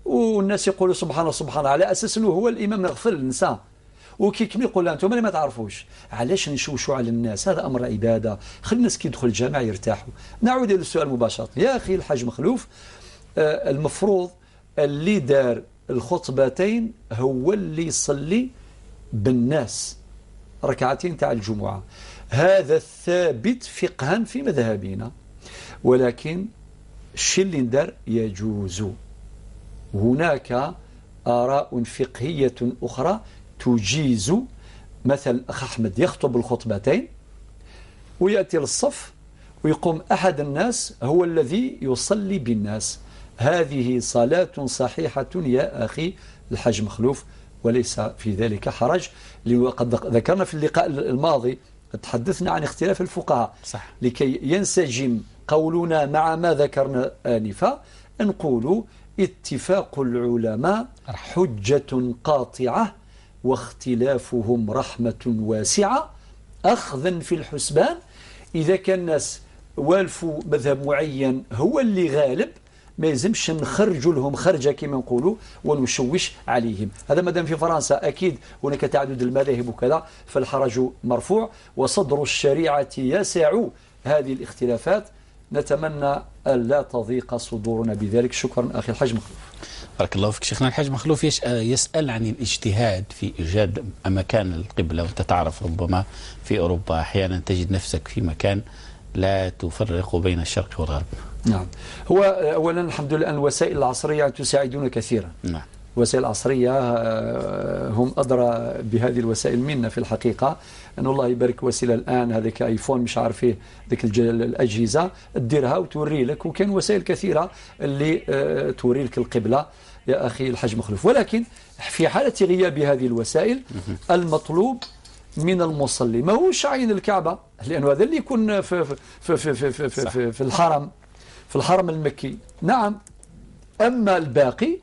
والناس يقولوا سبحان الله سبحان الله، على أساس أنه هو الإمام غفل نسى، وكي يكمل يقول لا أنتم اللي ما تعرفوش. علاش نشوشوا على الناس؟ هذا أمر عبادة، خلي الناس كي يدخل الجامع يرتاحوا. نعود إلى السؤال مباشرة يا أخي الحاج مخلوف، المفروض اللي دار الخطبتين هو اللي يصلي بالناس ركعتين تاع الجمعة، هذا الثابت فقها في مذهبنا، ولكن الشيء اللي ندار يجوز. هناك آراء فقهية أخرى تجيز، مثل أخ أحمد يخطب الخطبتين ويأتي للصف ويقوم أحد الناس هو الذي يصلي بالناس، هذه صلاة صحيحة يا أخي الحاج مخلوف، وليس في ذلك حرج. وقد ذكرنا في اللقاء الماضي تحدثنا عن اختلاف الفقهاء، صح، لكي ينسجم قولنا مع ما ذكرنا آنفا، نقول اتفاق العلماء حجة قاطعة واختلافهم رحمة واسعة، أخذا في الحسبان. إذا كان الناس والفوا مذهب معين هو اللي غالب، ما يلزمش نخرجوا لهم خرجة كما نقولوا ونشوش عليهم. هذا ما دام في فرنسا أكيد هناك تعدد المذاهب وكذا، فالحرج مرفوع وصدر الشريعة يسع هذه الاختلافات. نتمنى ألا تضيق صدورنا بذلك. شكرا أخي الحاج مخلوف. بارك الله فيك شيخنا. الحاج مخلوف يسأل عن الاجتهاد في إيجاد مكان القبلة، وأنت تعرف ربما في أوروبا أحيانا تجد نفسك في مكان لا تفرق بين الشرق والغرب. نعم، هو أولا الحمد لله أن الوسائل العصرية تساعدنا كثيرا. نعم، الوسائل العصرية هم أدرى بهذه الوسائل منا في الحقيقة، أن الله يبارك وسيلة الآن، هذاك آيفون مش عارف ايه، ذيك الأجهزة تديرها وتوري لك، وكان وسائل كثيرة اللي توري لك القبلة يا أخي الحاج مخلوف. ولكن في حالة غياب هذه الوسائل المطلوب من المصلي ما هوش عين الكعبة، لأنه هذا اللي يكون في في في في في, في, في, في الحرم، في الحرم المكي. نعم، أما الباقي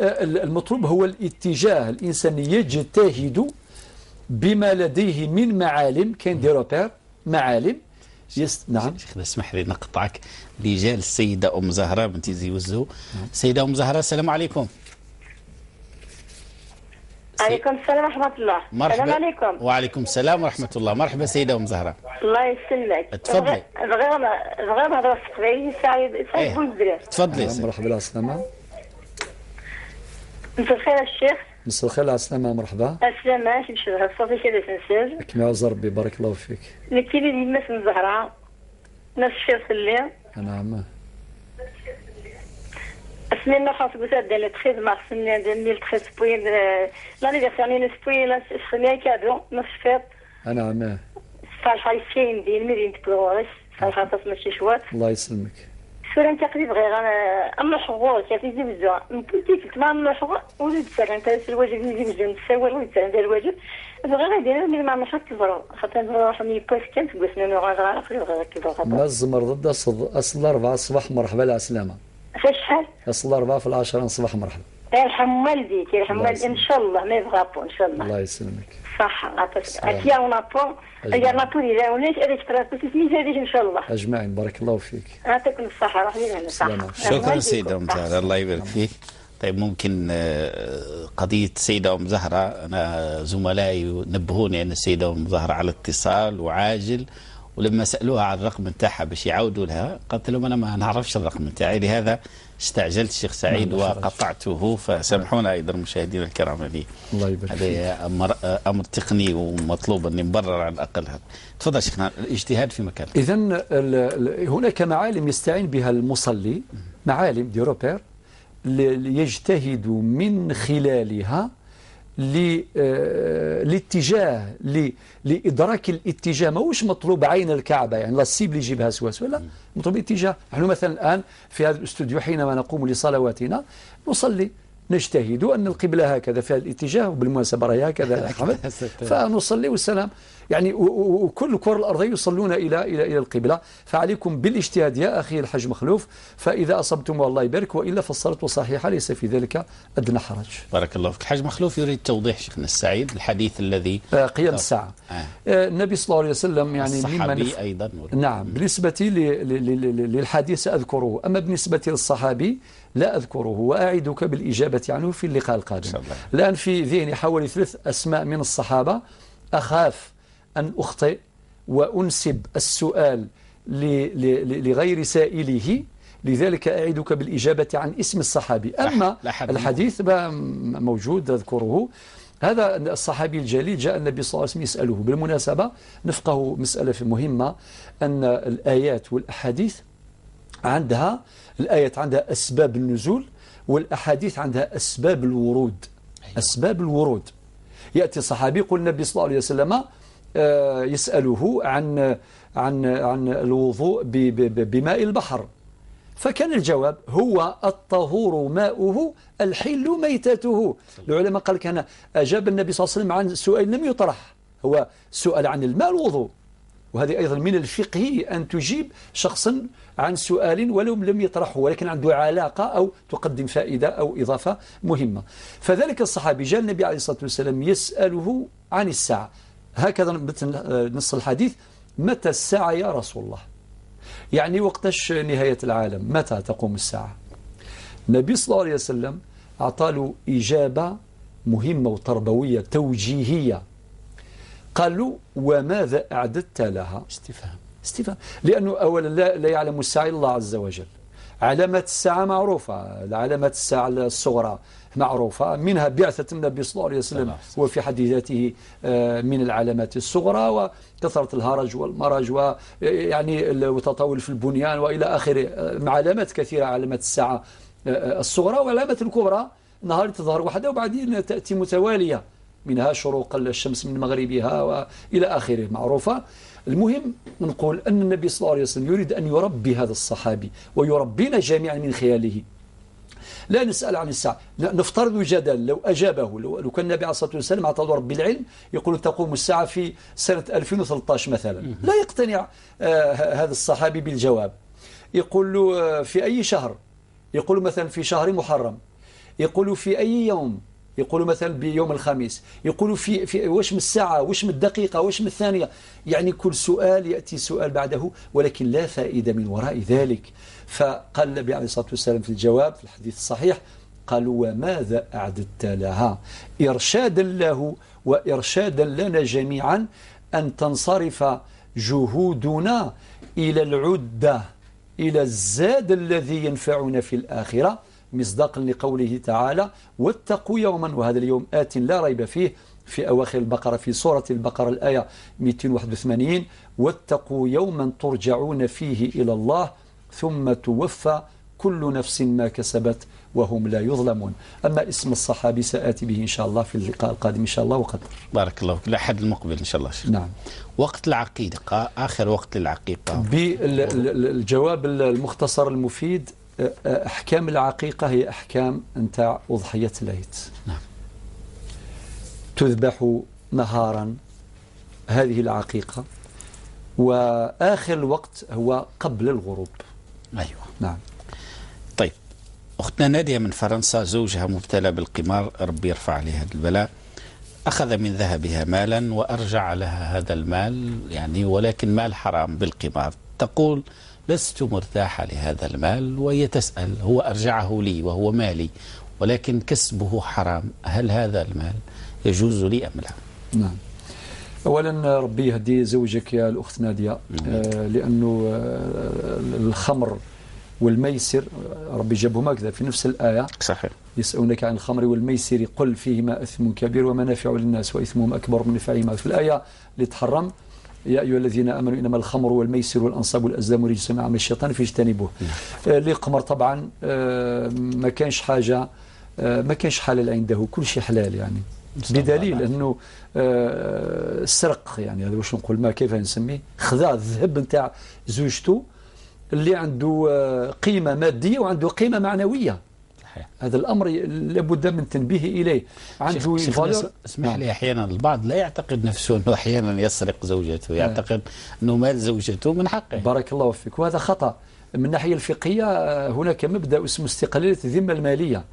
المطلوب هو الاتجاه، الإنسان يجتهد بما لديه من معالم، كاين des repères، معالم. نعم شيخ اسمح لي نقطعك، رجال السيدة أم زهرة بنت زي وزو. السيدة أم زهرة السلام عليكم. عليكم السلام ورحمة الله. مرحبا. السلام عليكم. وعليكم السلام ورحمة الله. مرحبا سيدة أم زهرة. الله يسلمك. تفضلي. غير نهضر في القبايل سعيد سعيد بوزري. تفضلي. مرحبا على السلامة. مساء الخير الشيخ. مساء الخير على السلامة. مرحبا. السلامة شي صافي كي تنساج. كما عز ربي بارك الله فيك. نكيلي ديما من زهرة نفس الشيخ اللي. نعم. سنين خاص قلت ديال 13 مارس 2013 بوين l'anniversaire نسبوي لا سنين cadeau نفس فيت. نعم. صالحة يسين ديال مدينة بلغوريس صالحة ماشي شوات. الله يسلمك. سورة انت قريب غير انا الحغور كيف يزي بزا كنت ما الحغور ولد سر انت الواجب يزي بزا نساوي ولد سر الواجب بغير غير من ما نحط البرو خاطر نروح مي بوس كنت قلت انا غير قريب غير كيف ما الزمر ضد اصل 4 الصباح. مرحبا على السلامة. فاش شحال؟ اصل 4 في 10 الصباح. مرحبا. يرحم والديك، يرحم والديك ان شاء الله، ما يبغى ان شاء الله. الله يسلمك. صح اتيا ونابون يا نابون الى ونيت هذيك تراسي ان شاء الله. اجمعين، بارك الله فيك. يعطيكم الصحة، روح لنا الصحة. شكرا سيده ام زهره، الله يبارك فيك. طيب ممكن قضية السيدة أم زهرة، أنا زملائي نبهوني أن السيدة أم زهرة على اتصال وعاجل، ولما سألوها على الرقم نتاعها باش يعاودوا لها قلت لهم أنا ما نعرفش الرقم نتاعي، لهذا استعجلت الشيخ سعيد وقطعته، فسامحونا أيضا المشاهدين الكرام. هذه الله يبارك فيك. هذا أمر تقني ومطلوب أن نبرر على الأقل هذا. تفضل شيخنا، الاجتهاد في مكان. إذا هناك معالم يستعين بها المصلي، معالم des repères ليجتهد من خلالها للاتجاه، لإدراك الاتجاه. ماهوش مطلوب عين الكعبة، يعني la cible يجيبها سوا سوا، لا، مطلوب الاتجاه. نحن مثلا الآن في هذا الاستوديو حينما نقوم لصلواتنا نصلي، نجتهد أن القبلة هكذا في هذا الاتجاه، وبالمناسبة راهي هكذا أحمد، فنصلي والسلام. يعني وكل الكرة الأرضية يصلون إلى إلى إلى القبلة. فعليكم بالاجتهاد يا أخي الحاج مخلوف، فإذا أصبتم والله يبارك، وإلا فالصلاة صحيحة، ليس في ذلك أدنى حرج. بارك الله فيك. الحاج مخلوف يريد توضيح شيخنا السعيد الحديث الذي قيام الساعة. النبي صلى الله عليه وسلم يعني الصحابي أيضا. نعم، بالنسبة للحديث سأذكره، أما بالنسبة للصحابي لا أذكره، وأعدك بالإجابة عنه في اللقاء القادم. الآن في ذهني حوالي 3 أسماء من الصحابة، أخاف أن أخطئ وأنسب السؤال لغير سائله، لذلك أعدك بالإجابة عن اسم الصحابي. أما الحديث موجود أذكره. هذا الصحابي الجليل جاء النبي صلى الله عليه وسلم يسأله. بالمناسبة نفقه مسألة مهمة، أن الآيات والأحاديث عندها، الآيات عندها أسباب النزول، والأحاديث عندها أسباب الورود. أسباب الورود. يأتي صحابي يقول النبي صلى الله عليه وسلم يسأله عن عن عن الوضوء بماء البحر، فكان الجواب هو الطهور ماؤه الحل ميتته. العلماء قال كان أجاب النبي صلى الله عليه وسلم عن سؤال لم يطرح، هو سؤال عن الماء الوضوء. وهذه أيضا من الفقه أن تجيب شخصا عن سؤال ولو لم يطرحه، ولكن عنده علاقة أو تقدم فائدة أو إضافة مهمة. فذلك الصحابي جاء النبي عليه الصلاة والسلام يسأله عن الساعة، هكذا نص الحديث: متى الساعة يا رسول الله؟ يعني وقتش نهاية العالم، متى تقوم الساعة؟ النبي صلى الله عليه وسلم أعطى له إجابة مهمة وتربوية توجيهية. قال له: وماذا أعددت لها؟ استفهام. استفهام، لأنه أولا لا يعلم الساعة إلا الله عز وجل. علامات الساعة معروفة، علامات الساعة الصغرى معروفة، منها بعثة النبي صلى الله عليه وسلم وفي حد ذاته من العلامات الصغرى، وكثرة الهرج والمرج، ويعني وتطاول في البنيان وإلى آخره، علامات كثيرة، علامات الساعة الصغرى. وعلامات الكبرى نهار تظهر وحدها وبعدين تأتي متوالية، منها شروق الشمس من مغربها وإلى آخره، معروفة. المهم نقول أن النبي صلى الله عليه وسلم يريد أن يربي هذا الصحابي ويربينا جميعا من خلاله. لا نسأل عن الساعة، نفترض جدل لو أجابه، لو كان النبي عليه الصلاة والسلام أعطاه ربي العلم يقول تقوم الساعة في سنة 2013 مثلا، لا يقتنع هذا الصحابي بالجواب. يقول له في أي شهر؟ يقول مثلا في شهر محرم. يقول في أي يوم؟ يقول مثلا بيوم الخميس. يقول في واش من الساعة، واش من الدقيقة، واش من الثانية. يعني كل سؤال يأتي سؤال بعده، ولكن لا فائدة من وراء ذلك. فقال النبي عليه الصلاة والسلام في الجواب في الحديث الصحيح، قالوا: وماذا أعددت لها؟ إرشادا له وإرشادا لنا جميعا أن تنصرف جهودنا إلى العدة، إلى الزاد الذي ينفعنا في الآخرة، مصداقا لقوله تعالى: واتقوا يوما، وهذا اليوم آت لا ريب فيه، في أواخر البقرة، في سورة البقرة الآية 281: واتقوا يوما ترجعون فيه إلى الله ثم توفى كل نفس ما كسبت وهم لا يظلمون. أما اسم الصحابي سآتي به إن شاء الله في اللقاء القادم إن شاء الله وقدر. بارك الله فيك. لحد المقبل إن شاء الله شيخ. نعم. وقت العقيقة، آخر وقت للعقيقة. بالجواب المختصر المفيد، أحكام العقيقة هي أحكام نتاع أضحية العيد. نعم. تذبح نهارا هذه العقيقة، وآخر الوقت هو قبل الغروب. أيوة. نعم. طيب، أختنا نادية من فرنسا زوجها مبتلى بالقمار، ربي يرفع عليه هذا البلاء، أخذ من ذهبها مالا وأرجع لها هذا المال يعني، ولكن مال حرام بالقمار. تقول لست مرتاحة لهذا المال، وهي تسأل هو أرجعه لي وهو مالي ولكن كسبه حرام، هل هذا المال يجوز لي أم لا؟ نعم. أولا ربي يهدي زوجك يا الأخت نادية، لأنه الخمر والميسر ربي جابهم هكذا في نفس الآية. صحيح. يسألونك عن الخمر والميسر قل فيهما إثم كبير ومنافع للناس وإثمهما أكبر من نفعهما. في الآية اللي تحرم يا أيها الذين آمنوا إنما الخمر والميسر والأنصاب والأزلام رجس من عمل الشيطان فاجتنبوه. اللي قمر طبعا ما كانش حاجة، ما كانش حلال عنده، كل شيء حلال يعني، بدليل أنه سرق يعني، هذا واش نقول، ما كيف نسميه، خذا الذهب نتاع زوجته اللي عنده قيمة مادية وعنده قيمة معنوية. صحيح. هذا الأمر لابد من تنبيه إليه. عنده اسمح لي، أحيانا البعض لا يعتقد نفسه أنه أحيانا يسرق زوجته، يعتقد أنه مال زوجته من حقه. بارك الله فيك، وهذا خطأ. من الناحية الفقهية هناك مبدأ اسمه استقلالية الذمة المالية،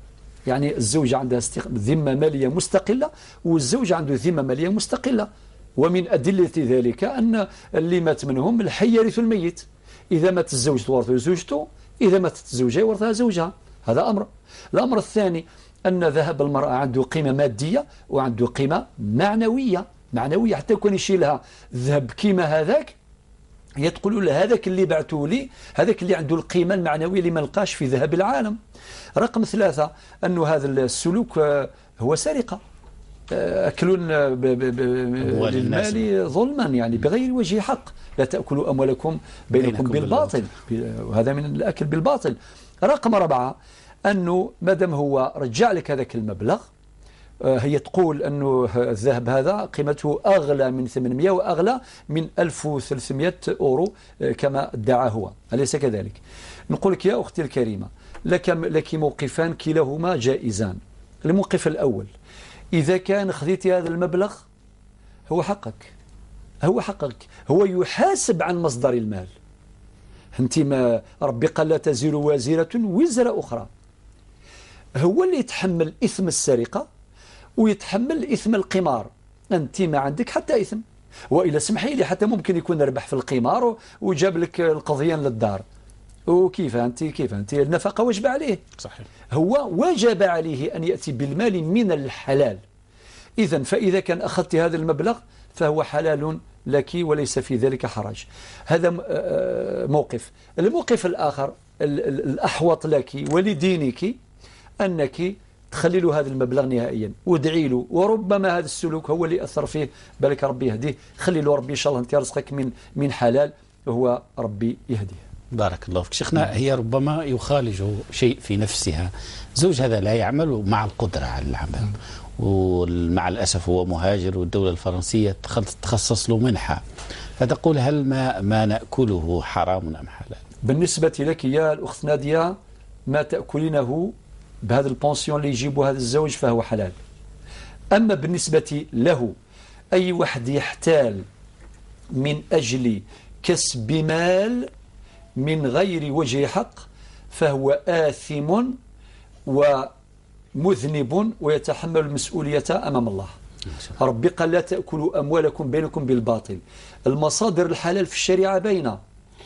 يعني الزوجة عندها ذمة مالية مستقلة والزوج عنده ذمة مالية مستقلة. ومن أدلة ذلك أن اللي مات منهم الحي يرث الميت، إذا مات الزوج تورثه زوجته، إذا ماتت الزوجة يورثها زوجها. هذا أمر. الأمر الثاني أن ذهب المرأة عنده قيمة مادية وعنده قيمة معنوية، معنوية حتى يكون يشيلها ذهب كيما هذاك، هي تقول له هذاك اللي بعته لي، هذاك اللي عنده القيمة المعنوية اللي ما لقاش في ذهب العالم. رقم ثلاثة أنه هذا السلوك هو سرقة، أكل للمال ظلما يعني بغير وجه حق، لا تأكلوا أموالكم بينكم بالباطل، وهذا من الأكل بالباطل. رقم أربعة أنه مادام هو رجع لك هذاك المبلغ، هي تقول أنه الذهب هذا قيمته أغلى من 800 وأغلى من 1300 أورو كما ادعى هو، أليس كذلك؟ نقول لك يا أختي الكريمة، لك موقفان كلاهما جائزان. الموقف الأول، إذا كان خذيتي هذا المبلغ هو حقك، هو حقك، هو يحاسب عن مصدر المال. أنت ما ربي قال لا تزر وازرة وزر أخرى، هو اللي يتحمل إثم السرقة ويتحمل إثم القمار، أنت ما عندك حتى إثم. وإلا سمحي لي، حتى ممكن يكون ربح في القمار وجاب لك القضيان للدار، وكيف أنت، كيف أنت النفقة وجب عليه. صحيح. هو وجب عليه أن يأتي بالمال من الحلال. إذن فإذا كان أخذت هذا المبلغ فهو حلال لك وليس في ذلك حرج. هذا موقف. الموقف الآخر الأحوط لك ولدينك أنك تخلي له هذا المبلغ نهائيا وادعي له، وربما هذا السلوك هو اللي أثر فيه، بالك ربي يهديه. خلي له ربي إن شاء الله أنت رزقك من حلال، وهو ربي يهديه. بارك الله فيك شيخنا. هي ربما يخالج شيء في نفسها، زوج هذا لا يعمل مع القدرة على العمل، ومع الأسف هو مهاجر والدولة الفرنسية تخصص له منحة، فتقول هل ما نأكله حرام أم حلال؟ بالنسبة لك يا الأخت نادية، ما تأكلينه بهذا ال pension اللي يجيبه هذا الزوج فهو حلال. أما بالنسبة له، أي واحد يحتال من أجل كسب مال من غير وجه حق فهو آثم ومذنب ويتحمل المسؤولية أمام الله. ربي قال لا تأكلوا أموالكم بينكم بالباطل. المصادر الحلال في الشريعة بين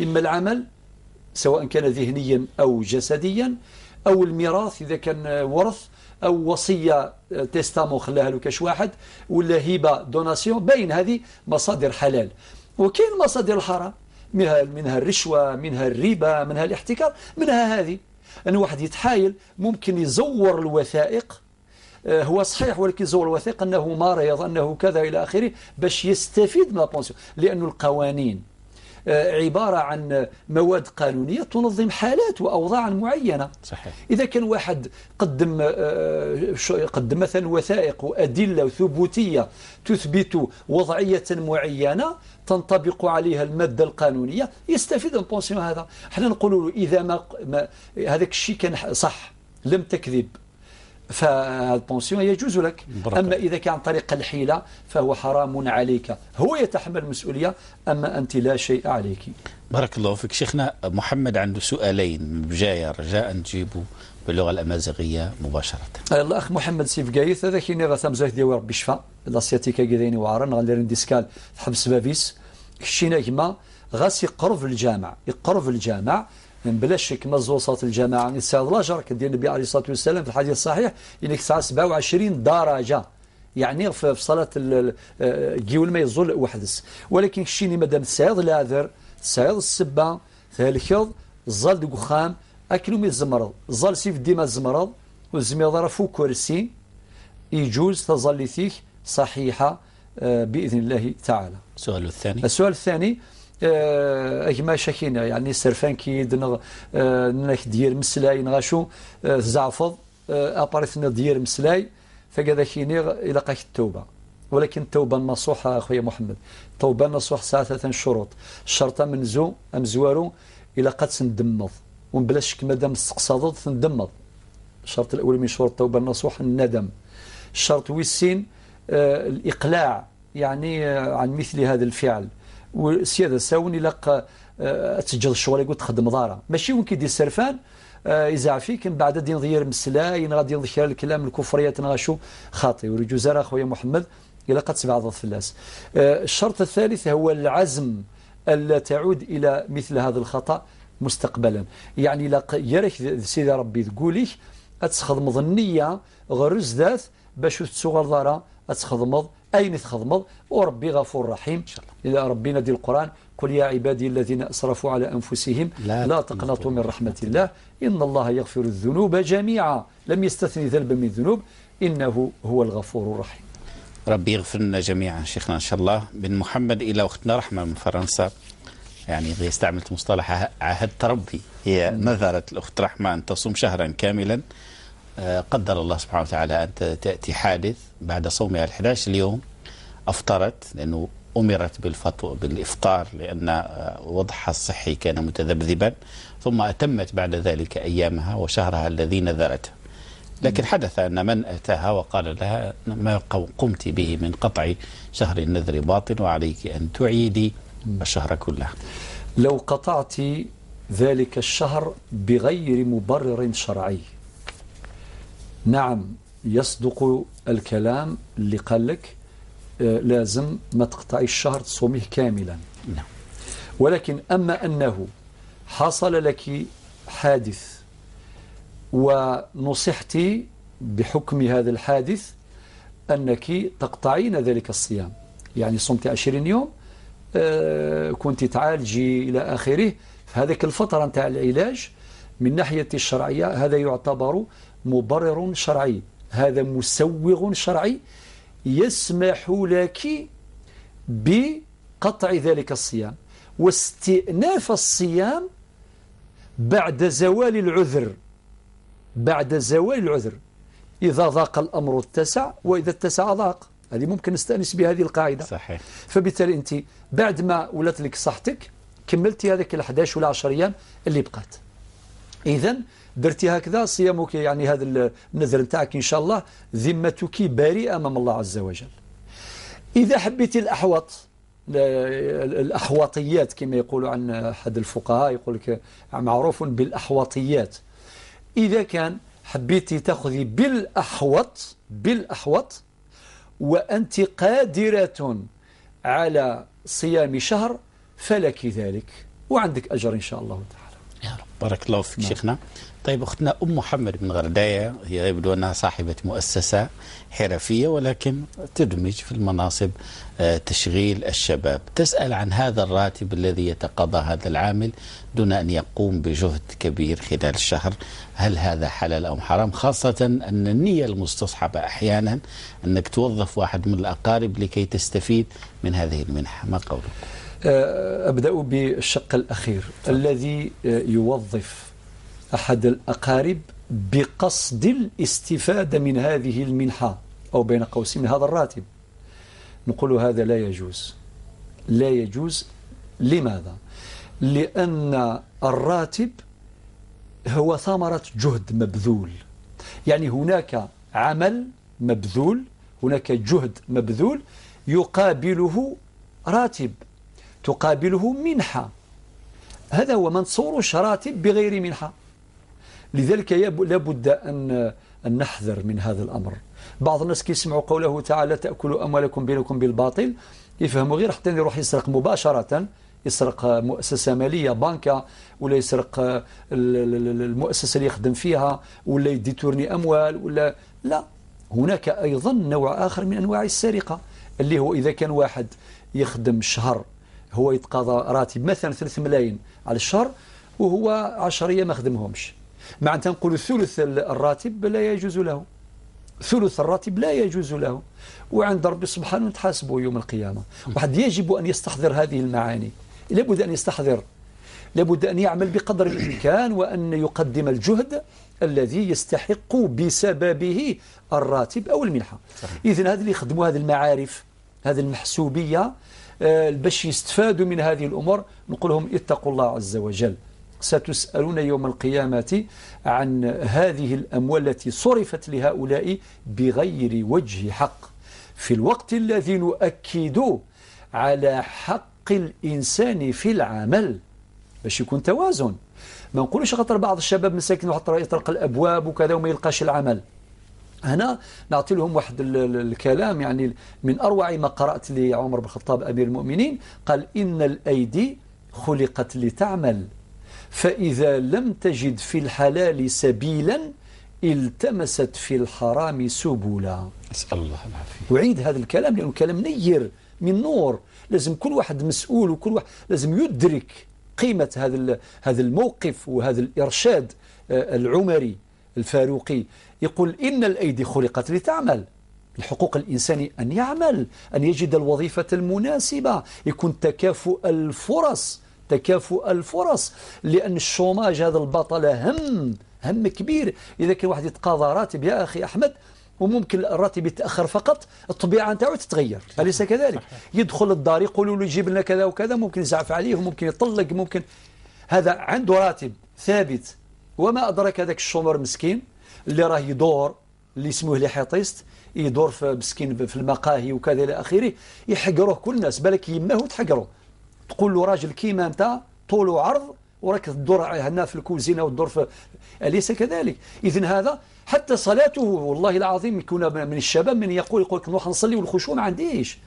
إما العمل سواء كان ذهنيا أو جسديا، أو الميراث إذا كان ورث، أو وصية testament خلاها له كاش واحد، ولا هبة donation، بين هذه مصادر حلال. وكاين مصادر الحرام، منها الرشوة، منها الربا، منها الاحتكار، منها هذه أن واحد يتحايل، ممكن يزور الوثائق، هو صحيح ولكن يزور الوثائق أنه مريض، أنه كذا إلى آخره، باش يستفيد من la pension. لأن القوانين عبارة عن مواد قانونية تنظم حالات وأوضاع معينة. صحيح. إذا كان واحد قدم مثلا وثائق وأدلة ثبوتية تثبت وضعية معينة تنطبق عليها المادة القانونية، يستفيد من pension هذا. احنا نقول له إذا ما هذاك الشيء كان صح لم تكذب فال pension يجوز لك. بركة. أما إذا كان طريق الحيلة فهو حرام عليك، هو يتحمل المسؤولية، أما أنت لا شيء عليك. بارك الله فيك شيخنا. محمد عنده سؤالين بجاية، رجاء تجيبوا باللغة الأمازيغية مباشرة. الأخ محمد سيف قايث هذا كاين غا تمزاك ديال ربي شفا la sciatique كيدايني وعرا غندير disque تحبس بابيس كشينا كما غاس يقرب الجامع، يقرب الجامع من بلا شك ما زوصات الجماعة يساعد لاجر كدير النبي عليه الصلاة والسلام في الحديث الصحيح انك 27 درجه يعني في صلاة الجيول ما يزول وحدس. ولكن كشيني مادام تساعد العذر تساعد السبه ثالث زال دخان اكلو مي الزمرض زال سيف ديما الزمرض والزميض راه فوق كرسي يجوز تظليتيك صحيحه باذن الله تعالى. السؤال الثاني، السؤال الثاني اجما شاكينا يعني سرفان كي نك دير مسلاي نغاشو زعفض اباريثنا دير مسلاي فكذا كيني الى قاك التوبة. ولكن التوبة النصوحه اخويا محمد، التوبة النصوح ساعة ثلاث شروط. الشرط من زو امزوارو الى قد تندمض وبلا شك مادام استقصادت تندمض. الشرط الاول من شروط التوبة النصوح الندم. الشرط ويسين الاقلاع يعني عن مثل هذا الفعل. والسيادة ساوني لق تسجل الشغل يقول تخدم دارا ماشي وين كيدير سرفان يزعفيك من بعد دين غير مسلاي غادي يذكر الكلام الكفريات نغاشو خاطي ورجوز راه خويا محمد الى قد سبع ضد فلاس. الشرط الثالث هو العزم الا تعود الى مثل هذا الخطا مستقبلا. يعني لا يرك سيدي ربي تقوليك تخدم النية غير ذات باش تسوغ دارا تخدمض أين تخدمض وربي غفور رحيم. إلى ربنا دي القرآن قل يا عبادي الذين أسرفوا على أنفسهم لا تقنطوا من رحمة الله إن الله يغفر الذنوب جميعا لم يستثني ذنبا من الذنوب إنه هو الغفور الرحيم. ربي يغفر لنا جميعا شيخنا إن شاء الله. من محمد إلى أختنا رحمة من فرنسا، يعني هي استعملت مصطلح عهدت ربي، هي نذرت الأخت رحمة أن تصوم شهرا كاملا، قدر الله سبحانه وتعالى أن تأتي حادث بعد صومها 11 اليوم، أفطرت لأنه أمرت بالفتوى بالإفطار لأن وضعها الصحي كان متذبذبا، ثم أتمت بعد ذلك أيامها وشهرها الذي نذرته. لكن حدث أن من أتاها وقال لها ما قمت به من قطع شهر النذر باطل وعليك أن تعيدي الشهر كله. لو قطعت ذلك الشهر بغير مبرر شرعي، نعم يصدق الكلام اللي قال لك لازم ما تقطعي الشهر تصوميه كاملا. نعم. ولكن أما أنه حصل لك حادث ونصحتي بحكم هذا الحادث أنك تقطعين ذلك الصيام، يعني صمت 20 يوم كنت تعالجي إلى آخره، فهذيك الفترة نتاع العلاج من ناحية الشرعية هذا يعتبر مبرر شرعي، هذا مسوغ شرعي يسمح لك بقطع ذلك الصيام واستئناف الصيام بعد زوال العذر، بعد زوال العذر إذا ضاق الأمر اتسع وإذا اتسع ضاق، هذه ممكن نستأنس بهذه القاعدة. صحيح. فبالتالي أنت بعد ما ولات لك صحتك كملتي هذيك ال 11 ولا 10 أيام اللي بقات، إذا درتي هكذا صيامك يعني هذا النذر نتاعك إن شاء الله ذمتك بريئة أمام الله عز وجل. إذا حبيتي الأحوط، الأحواطيات كما يقولوا عن أحد الفقهاء، يقول لك معروف بالأحواطيات، إذا كان حبيتي تأخذي بالأحوط، بالأحوط وأنت قادرة على صيام شهر فلك ذلك وعندك أجر إن شاء الله تعالى. يا رب، بارك الله فيك. نعم. شيخنا. طيب أختنا أم محمد من غرداية، هي يبدو أنها صاحبة مؤسسة حرفية ولكن تدمج في المناصب تشغيل الشباب، تسأل عن هذا الراتب الذي يتقاضى هذا العامل دون أن يقوم بجهد كبير خلال الشهر، هل هذا حلال أو حرام؟ خاصة أن النية المستصحبة أحيانا أنك توظف واحد من الأقارب لكي تستفيد من هذه المنحة، ما قولك؟ أبدأ بالشق الأخير الذي يوظف أحد الأقارب بقصد الاستفادة من هذه المنحة أو بين قوسين من هذا الراتب، نقول هذا لا يجوز. لا يجوز. لماذا؟ لأن الراتب هو ثمرة جهد مبذول، يعني هناك عمل مبذول، هناك جهد مبذول يقابله راتب، تقابله منحة. هذا هو، ما نتصوروش راتب بغير منحة. لذلك لابد أن نحذر من هذا الأمر. بعض الناس كيسمعوا قوله تعالى تأكلوا أموالكم بينكم بالباطل، يفهموا غير حتى يروح يسرق مباشرة، يسرق مؤسسة مالية بنكة، ولا يسرق المؤسسة اللي يخدم فيها، ولا يديتورني أموال، ولا لا. هناك أيضا نوع آخر من أنواع السرقة، اللي هو إذا كان واحد يخدم شهر هو يتقاضى راتب مثلا 3 ملايين على الشهر، وهو 10 أيام ما خدمهمش، معناتها نقولوا ثلث الراتب لا يجوز له، ثلث الراتب لا يجوز له، وعند ربي سبحانه نتحاسبه يوم القيامة. واحد يجب أن يستحضر هذه المعاني، لابد أن يستحضر، لابد أن يعمل بقدر الإمكان وأن يقدم الجهد الذي يستحق بسببه الراتب أو المنحة. إذن هذا اللي يخدموا هذه المعارف، هذه المحسوبية، باش يستفادوا من هذه الأمور، نقول لهم اتقوا الله عز وجل، ستسألون يوم القيامة عن هذه الأموال التي صرفت لهؤلاء بغير وجه حق، في الوقت الذي نؤكد على حق الإنسان في العمل باش يكون توازن. ما نقولوش خاطر بعض الشباب مساكن وحتى يطرق الأبواب وكذا وما يلقاش العمل. هنا نعطي لهم واحد الكلام، يعني من أروع ما قرأت لعمر بن الخطاب أمير المؤمنين، قال إن الأيدي خلقت لتعمل، فإذا لم تجد في الحلال سبيلا التمست في الحرام سبلا. أسأل الله العافية. أعيد هذا الكلام لأنه كلام نير من نور، لازم كل واحد مسؤول وكل واحد لازم يدرك قيمة هذا الموقف وهذا الإرشاد العمري الفاروقي. يقول إن الأيدي خلقت لتعمل، الحقوق الإنساني أن يعمل، أن يجد الوظيفة المناسبة، يكون تكافؤ الفرص، تكافؤ الفرص، لأن الشوماج هذا البطل هم كبير. إذا كان واحد يتقاضى راتب يا أخي أحمد، وممكن الراتب يتأخر فقط، الطبيعة نتاعو تتغير، أليس كذلك؟ يدخل الدار يقولوا له جيب لنا كذا وكذا، ممكن يزعف عليه وممكن يطلق، ممكن هذا عنده راتب ثابت. وما أدرك هذاك ال chômeur مسكين اللي راه يدور، اللي اسمه les حيطيست، يدور في مسكين في المقاهي وكذا إلى آخره، يحقروه كل الناس، بالك يماه تحقروه، تقول له راجل كيما أنت طول وعرض وراك تدور هنا في الكوزينة وتدور في، أليس كذلك؟ إذن هذا حتى صلاته والله العظيم يكون من الشباب من يقول لك نروح نصلي والخشوع ما عنديش.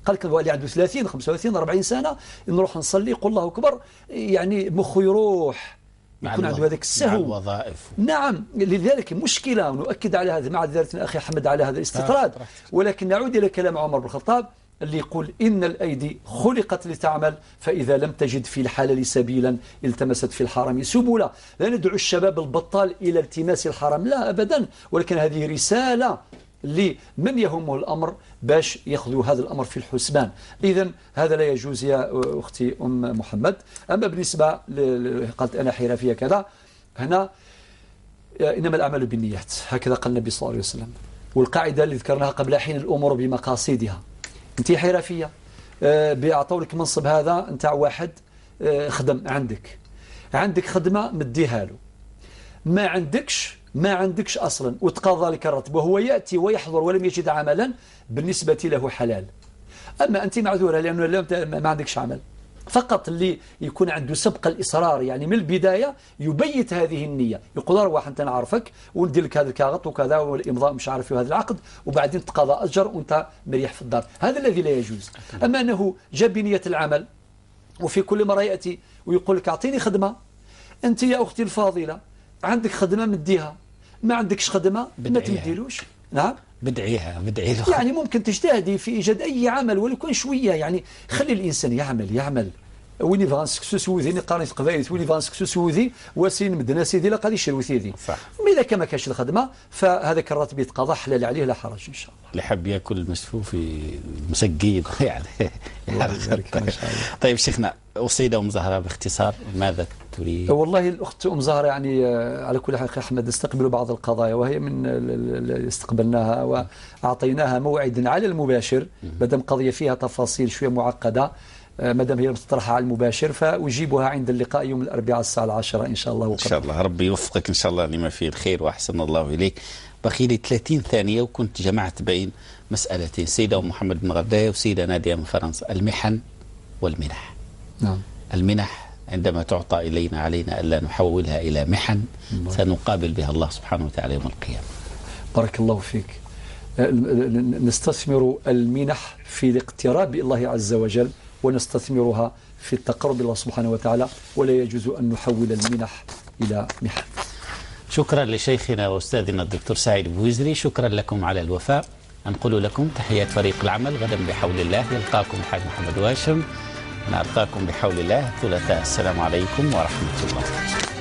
قال لك اللي عنده 30 35 40 سنة نروح نصلي يقول الله أكبر، يعني مخه يروح، يكون عنده هذاك السهو. الوظائف. نعم، لذلك مشكلة، ونؤكد على هذا مع ذلك أخي أحمد على هذا الاستطراد، ولكن نعود إلى كلام عمر بن الخطاب اللي يقول إن الأيدي خلقت لتعمل، فإذا لم تجد في الحلال سبيلا التمست في الحرام سبلا. لا ندعو الشباب البطال إلى التماس الحرام، لا أبدا، ولكن هذه رسالة لمن يهمه الأمر باش يأخذوا هذا الأمر في الحسبان. إذن هذا لا يجوز يا أختي أم محمد. أما بالنسبة قالت أنا حرفية كذا، هنا إنما الأعمال بالنيات، هكذا قال النبي صلى الله عليه وسلم، والقاعدة اللي ذكرناها قبل حين الأمور بمقاصدها. أنت حرفية، بيعطوا لك منصب هذا نتاع واحد خدم عندك، عندك خدمة مديها له، ما عندكش، ما عندكش أصلا، وتقاضى لك الراتب وهو يأتي ويحضر ولم يجد عملا، بالنسبة له حلال. أما أنت معذورة لأنه ما عندكش عمل. فقط اللي يكون عنده سبق الإصرار، يعني من البداية يبيت هذه النية، يقول أرواح أنت نعرفك وندير لك هذا الكاغط وكذا والإمضاء مش عارف هذا العقد، وبعدين تقاضى أجر وأنت مريح في الدار، هذا الذي لا يجوز. أما أنه جاب بنية العمل وفي كل مرة يأتي ويقول لك أعطيني خدمة، أنت يا أختي الفاضلة عندك خدمة مديها، ما عندكش خدمة ما تمديلوش. نعم، بدعيها، بدعي له. يعني ممكن تجتهدي في إيجاد أي عمل ولو كان شوية، يعني خلي الإنسان يعمل، يعمل. وين يبغى نسكسو سوذي قارني قبايل، وين يبغى نسكسو سوذي وسين مدنا سيدي لا قادي يشرو سيدي. صح. إذا كان ما كانش الخدمة فهذاك الراتب يتقاضى حلال عليه لا حرج إن شاء الله. اللي حب ياكل مسفوف مسقيد يعني. طيب شيخنا، والسيدة أم زهرة باختصار ماذا تريد؟ والله الأخت أم زهرة يعني على كل حال أخي أحمد استقبلوا بعض القضايا، وهي من اللي استقبلناها وأعطيناها موعدا على المباشر، مادام قضية فيها تفاصيل شوية معقدة، ما دام هي مطرحة على المباشر فأجيبها عند اللقاء يوم الأربعاء الساعة 10 إن شاء الله. إن شاء الله ربي يوفقك إن شاء الله لما فيه الخير وأحسن الله إليك. بقي لي 30 ثانية، وكنت جمعت بين مسألتين، سيدة أم محمد بن غرداية وسيدة نادية من فرنسا، المحن والمنح. نعم. المنح عندما تعطى إلينا علينا ألا نحولها إلى محن سنقابل بها الله سبحانه وتعالى يوم القيامة. بارك الله فيك. نستثمر المنح في الاقتراب إلى الله عز وجل، ونستثمرها في التقرب إلى الله سبحانه وتعالى، ولا يجوز أن نحول المنح إلى محن. شكرا لشيخنا وأستاذنا الدكتور سعيد بوزري، شكرا لكم على الوفاء. أنقل لكم تحيات فريق العمل. غدا بحول الله يلقاكم الحاج محمد واشم، نلقاكم بحول الله الثلاثاء. السلام عليكم ورحمة الله.